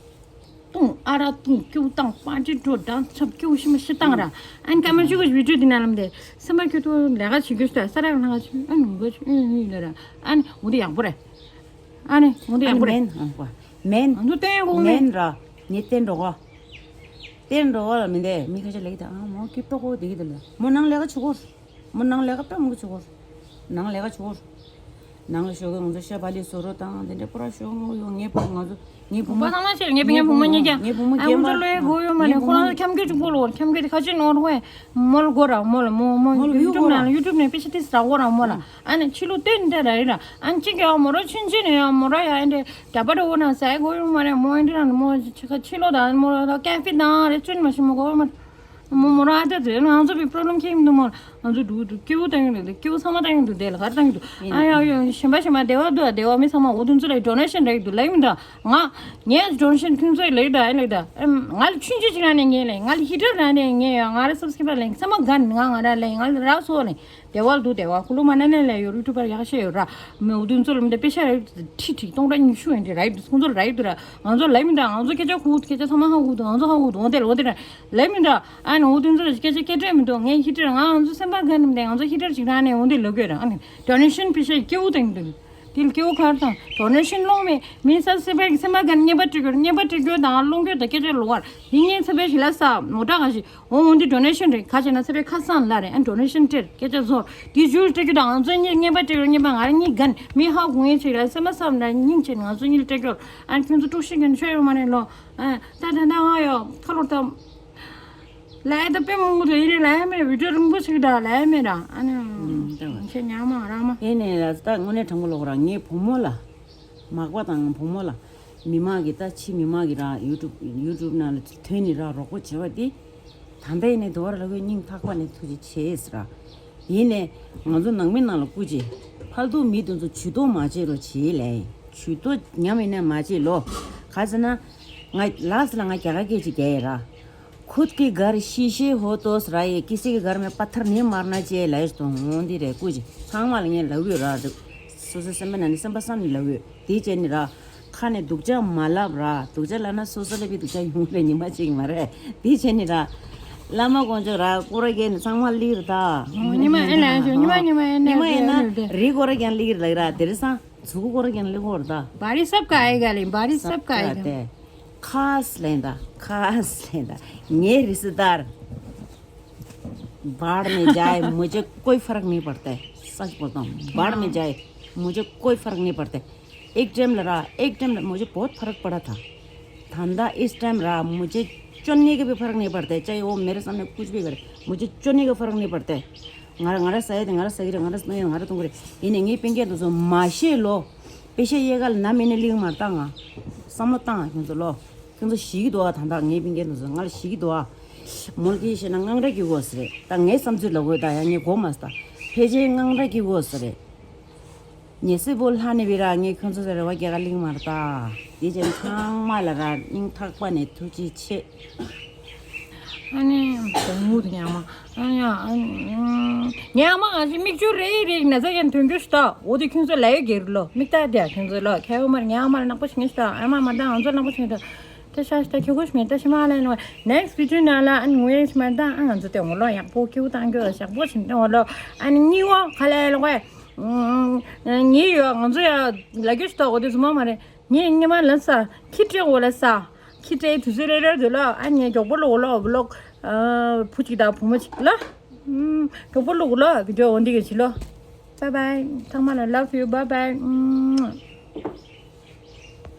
ཏུང་ཨ་ར་ཏུང་ཀྱུ་ཏང་པ་ཅི་འགྲོ་དང་ཚབ་ཀྱུ་ཤི་མ་ཤི་ཏང་ར། ཨན་སྐར་མ་བཅུ་གི་བི་ཌིའོ་འདི་ནང་ལམ་དེ་སེམས་པ་ཁྱོད་ཚོ་ལས་ཀ་བྱེད་རྒྱུ་ཞིག་ས་རག་ལྷང་ང་ཆུ་ཨན་ངུ་ག་ཆུ་ཨན་ཨན་ལ་ར། ཨན་འོ་དེ་ཡག་པོ་རེད། ཨ་ནི་འོ་དེ་ཡག་པོ་རེད། མེན་ཨང་པ་མེན། ང་ཚོ་བསྟན་དགོས་མེད། མེན་ར། ངས་བསྟན་འགྲོ་གོ། བསྟན་འགྲོ་གོ་ལ་མི་འདས་མི་ཁ་ཤས་ལེགས་དང་ཨང་མོ་སྐྱིད་ཏོག་གོ་དེ་གི་དེ་ལ་མོ་ནང་ལས་ཀ་བྱེད་གོ། མོ་ནང་ལས་ཀ་དཔེ་མང་པོ་བྱེད་གོ། ནང་ལས་ཀ་བྱེད་གོ། ནང་ལ་ཞོགས་ཀས་ང་ཚོ་ཤ་བ་ལི་བཟོ་རོགས་དང་དེ་འདྲ་པོ་ར་ཞོགས་ངོ་ཡོང་ངའི་བུ་ང་ཚོ་ངའི་བུ་བུ་མོ་པ་ཚང་མ་ཤེས་ངའི་བུ་ངའི་བུ་མོ་གཉིས་ཀྱང་ངའི་བུ་མོ་ཨ་ཁོང་ཚོ་ལོས་གོ་ཡོད་མ་རེད། ཁོང་རང་ཚོ་ཁྱམས་སྐད་ཅིག་པོ་ལོ་ཁྱམས་སྐད་དེ་ཁ་ཆེ་ནོར་ཧོ་མོ་ལ་གོ་ར་མོ་ལ་མོ་མོ་མོ་ལ་ཡུ་ཊུབ་ཡུ་ཊུབ་ནང་ལ་ཡུ་ཊུབ་ནས་པེ་ཤ་ཏིས་ར་གོ་ར་མོ་ལ་ཨ་ནི་ཕྱི་ལོ་བསྟན་འདྲ་ར་ཡིན་ར་ཨ་ནི་གཅིག་ཡང་མོ་ར་ཆུན་ཆེ་ནས་ཡང་མོ་ར་ཡ་ཨ་འདྲ་རྒྱ་པ་ར་འོ་ན་ཟས་གོ་ཡོད་མ་རེད། མོ་ཨ་འདྲ་ར་མོ་ཕྱི་ལོ་དང་མོ་ར་ཀ་ཧྥེ་དང་རེ་ཆུན་མ་ཤི་མོ་གོ་མ། མོ་མོ་རང་ཨ་ཏི་ཟེར་ང་ཚོ་བི་པྲོབ་ལེམ་ཁྱེར་མི་འདུག་མོ། ང་ཚོ་འདུག་འདུག་སྐྱེ་བོ་བཏང་གི་འདུག་སྐྱེ་བོ་ཚང་མ་བཏང་གི་འདུག་དེ་ལ་ག་རེ་བཏང་གི་འདུག་ཨ་ཡ་ཡ་གཞན་པ་གཞན་པ་བདེ་བ་འདུག་ཨ་བདེ་བ་མི་ཚང་མ་འོ་དུ་ཚོ་ལ་ཌོ་ནེ་ཤན་རག་གི་འདུག་ལབ་མི་འདུག་ང་ངས་ཌོ་ནེ་ཤན་ཁྱོད་ཚོ་ལ་ལབ་ད་ཨ་ལབ་ད་ང་ལ་ཆུན་ཆུན་ཅིག་རག་ནས་ངས་ལབ་ང་ལ་ཧི་ཊར་རག་ནས་ངས་ཡ་ང་ར་སབ་སི་ཀི་རབ་ལེན་ཚང་མ་དགའ་ནས་ང་ང་ར་ལབ་ང་ལ་རག་སོ་ལབ། བདེ་བ་ལ་འདུག་བདེ་བ་ཀུ་ལུ་མ་ན་ནས་ལས་ཡོད་རུ་ཐུ་པར་ཡག་ཤེས་ཡོད་ར། མི་འུ་དུ་ཚོ་ལ་མི་འདྲ་པེ་ཤ་རེད་ཁྲི་ཁྲི་སྟོང་ཕྲག་ཉི་ཤུ་ཡན་ཏི་ར་ཡིབ་ཁོང་ཚོ་ལ་ར་ཡིབ་དུ་ར། ང་ཚོ་ལ་མི་འདྲ་ང་ཚོ་སྐད་ཆ་ཁུག་སྐད་ཆ་ཚང་མ་ཧ་གོ་འདུག་ང་ཚོ་ཧ་གོ་འདུག་འོ་དེ་ལ་འོ་དེ་ར་ལ་མི་འདྲ། ཨ་ནི་འུ་དུ་ཚོ་ལ་སྐད་ཆ་སྐད་སྤྲད་མི་འདུག་ངས་ཧི་ཊར་ང་ང་ཚོ་སེམས་པ་དགའ་ནི་མི་འདྲ་ང་ཚོ་ཧི་ཊར་ཅིག་རག་ནས་འོ་དེ་ལ་དགོས་ར། ཨ་ནི་ཌོ་ནེ་ཤན་པེ་ཤ་སྐྱེ་བོ་དང་འདུག་དེ་ལ་སྐྱེ་བོ་གར་དང་ཌོ་ནེ་ཤན་སློང་མེད་མི་ས་སེམས་པ་སེམས་པ་དགའ་ནས་བརྙན་པ་སྤྲད་རྒྱུ་བརྙན་པ་སྤྲད་རྒྱུ་དང་སློང་རྒྱུ་དང་སྐད་ཆ་ལོག་པར་ཡིན་ངས་སེམས་པ་ཞིག་ལ་ས་མོ་ཊ་ག་ཞིག་འོ་འོ་འདི་ཌོ་ནེ་ཤན་རེད། ག་བྱས་ན་ཚེ་བའི་ཁ་སང་ལ་རེད། ཨ་ཌོ་ནེ་ཤན་སྤྲད་སྐད་ཆ་ཚོར་འདི་ཇུས་སྤྲད་རྒྱུ་དང་ང་ཚོ་གཉིས་བརྙན་པ་སྤྲད་རྒྱུ་བརྙན་པ་ང་རང་གཉིས་དགའ་ནས་མི་ཧ་གོ་ངེས་ཅིག་ར་སེམས་པ་བསམ་ན་སྙིང་རྗེ་ང་ཚོ་གཉིས་ལ་སྤྲད་རྒྱུར་ཨ་ཁྱོད་ཚོ་དཀྲུག་ཤིང་གི་ཆོས་ཡོད་མ་རེད་ལོ། ཨ་ད་ད་ད་ང་ཡོ་ཁ་ལོར་ད་ལའི་ད་དཔེ་མང་པོ་དེ་ཡིན་རེད་ལའི་མེད་བི་ཌིའོ་རིང་པོ་ཞིག་ད་ལའི་མེད་ར་ཨ་ནི་ཁྱེད་ཉག་མ་ར་མ་ཡིན་ནས་ད་དངོས་གནས་དྲང་པོ་ལོག་ར་ངའི་བུ་མོ་ལ། མག་པ་དང་བུ་མོ་ལ། མི་མང་གི་ད་ཕྱི་མི་མང་གི་ར་ཡུ་ཊུབ་ཡུ་ཊུབ་ནང་ལ་ཐོན་ནི་ར་རོགས་པ་བྱེད་པ་དེ། ད་ལྟ་ཡིན་ནའི་དུ་བར་ལ་ཁོས་སྙིང་ཐག་པ་ནས་ཐུགས་རྗེ་ཆེ་ཟེར་ར། ཡིན་ནའི་ང་ཚོ་ནང་མི་ནང་ལ་སྐུ་མཁྱེན། ཕར་ཚུར་མི་དེ་ཚོ་ཇུས་གཏོགས་མ་བྱེད་རོགས་བྱེད་ལས། ཇུས་གཏོགས་ཉམས་ཡིན་ན་མ་བྱེད་ལོ། ག་ཟེར་ན། ང་ལགས་ཟེར་ལ་ང་རྒྱ་གར་སྐད་ཅིག་རྒྱག་ཡས་ར། खुद के घर शीशे हो तो राये, किसी के घर में पत्थर नहीं मारना चाहिए ལབ་ཡས་དང་འོང་འདི་རེད་སྐུ་མཁྱེན། ཚང་མ་ལ་ངས་ལབ་ཡོད་ར་འདུག་སོ་སོའི་སེམས་པ་ནང་ནས་སེམས་པ་བསམ་ནས་ལབ་ཡོད། དེ་བྱས་ནི་ར། ཁ་ནས་སྡུག་ཅག་མ་ལབ་ར། སྡུག་ཅག་ལབ་ན་སོ་སོ་ལ་བི་སྡུག་ཅག་ཡོང་རེད་ཉི་མ་གཅིག་མ་རེད། དེ་བྱས་ནི་ར། བླ་མ་དཀོན་མཆོག་ར་སྐོར་ར་རྒྱལ་ནི་ཚང་མ་ལིར་ད། ཉི་མ་ཨེ་ལ་ཉི་མ་ཉི་མ་ཨེ་ལ་ཉི་མ་ཨེ་ན་རི་སྐོར་ར་རྒྱལ་ལིར་ལ་ར་དེ་རི་སང་ཚུགས་སྐོར་ར་རྒྱལ་ལི་སྐོར་ད། बारिश सबका आएगा लेकिन बारिश सबका आएगा। ཁ་སླེན་ད་ཁ་སླེན་ད། ངའི་རི་སི་དར། बाढ़ में जाए मुझे कोई फर्क नहीं पड़ता है। सच बोलता हूँ बाढ़ में जाए मुझे कोई फर्क नहीं पड़ता है। एक टाइम ला रहा एक टाइम ला मुझे बहुत फर्क पड़ा था। धंधा इस टाइम रहा मुझे चुन्नी का भी फर्क नहीं पड़ता है चाहे वो मेरे सामने कुछ भी करे। मुझे चुन्नी का फर्क नहीं पड़ता है। ང་ར་ང་ར་ཟ་ཡ་དེ་ང་ར་ཟ་གི་རེད། ང་ར་ཟ་ཡ་ང་ར་གཏོང་གི་རེད། ཡིན་ནའི་ངའི་སྤུན་ཀྱག་དེ་ཚོ་མ་ཤེས་ལོ། པེ་ཤ་ཡེ་ག་ལ་ན་མེད་ནས་ལིག་མར་བཏང་ང་། བསམ་བློ་བཏང་ཁྱོད་ཚོ་ལོ། ཁྱོད་ཚོ་ཞིག་འདུག་ཨ་ད་ད་ངའི་སྤུན་ཀྱག་དེ་ཚོ་ང་ལ་ཞིག་འདུག་ཨ། མོལ་གྱི་ཤེས་ན་དངངས་སྐྲག་སྐྱེ་དགོས་ཟེར་རེད། ད་ངའི་བསམ་ཚུལ་ལ་དགོས་ད་ཡང་ངས་གོ་མ་སོང་ད། ཕལ་ཆེར་དངངས་སྐྲག་སྐྱེ་དགོས་ཟེར་རེད། ཉེ་སྲིད་པོ་ལྷ་ནས་བི་ར་ངས་ཁྱོད་ཚོ་ཚོ་རེ་བ་རྒྱག་ག་ལིང་མར་ད། དེ་ཅན་ཚང་མ་ལ་ར་སྙིང་ཐག་པ་ནས་ཐུགས་རྗེ་ཆེ། ཨ་ནི་དོང་མོ་དེ་ཉག་མ་ཨ་ནི་ཨ་ཉག་མ་ང་ཞིག་མིག་ཆུ་རེ་རེ་ན་ཚ་ཡན་དོན་རྒྱུ་ཞིག་ད། འོ་དེ་ཁྱོད་ཚོ་ལ་ཡོད་གེ་རུ་ལོ་མིག་ལྟ་དེ་ཁྱོད་ཚོ་ལོ་ཁྱེད་འོ་མར་ཉག་མ་ལ་ནག་པོ་ཞིག་ངེས་ཞིག་ད། ཨ་མ་མ་ད་ང་ཚོ་ནག་པོ་ཞིག་ངེས་ད། ད་ཤ་ཤ་ད་ཁྱོད་ཁོ་ཞིག་ངེས་ད་ཤི་མ་ལ་ཡིན་ནོ་next video ནང་ལ་ཨ་ནི་ངོ་ཡེ་ཞིག་མ་ད། ཨ་ང་ཚོ་དེ་འོ་ལོ་ཡག་པོ་ཁྱེད་དང་ཁྱོད་ཡག་པོ་ཞིག་ད་འོ་ལོ། ཨ་ནི་གཉིས་བ་ག་ལ་ཡ་ལོ་གོ། ངའི་ཡོད་ང་ཚོ་ཡ་ལ་རྒྱུ་ཞིག་ཐོག་འོ་དེ་ཚོ་མ་མ་རེད། ངས་སྔོན་མ་ལ་ས་ཁྱི་སྤྲད་འོ་ལ་ས་ཁྱི་སྤྲད་དུས་ཚོད་རེ་རེ་དུས་ལ་ཨ་ངས་མགྱོགས་པོ་ལོག་ལོག་བི་ལོག་བུ་གཅིག་དང་བུ་མོ་གཅིག་ལ་མགྱོགས་པོ་ལོག་ལོག་བི་ཌིའོ་འོ་འདི་གི་ཕྱི་ལོ། Bye bye ཚང་མ་ལ་love you bye bye.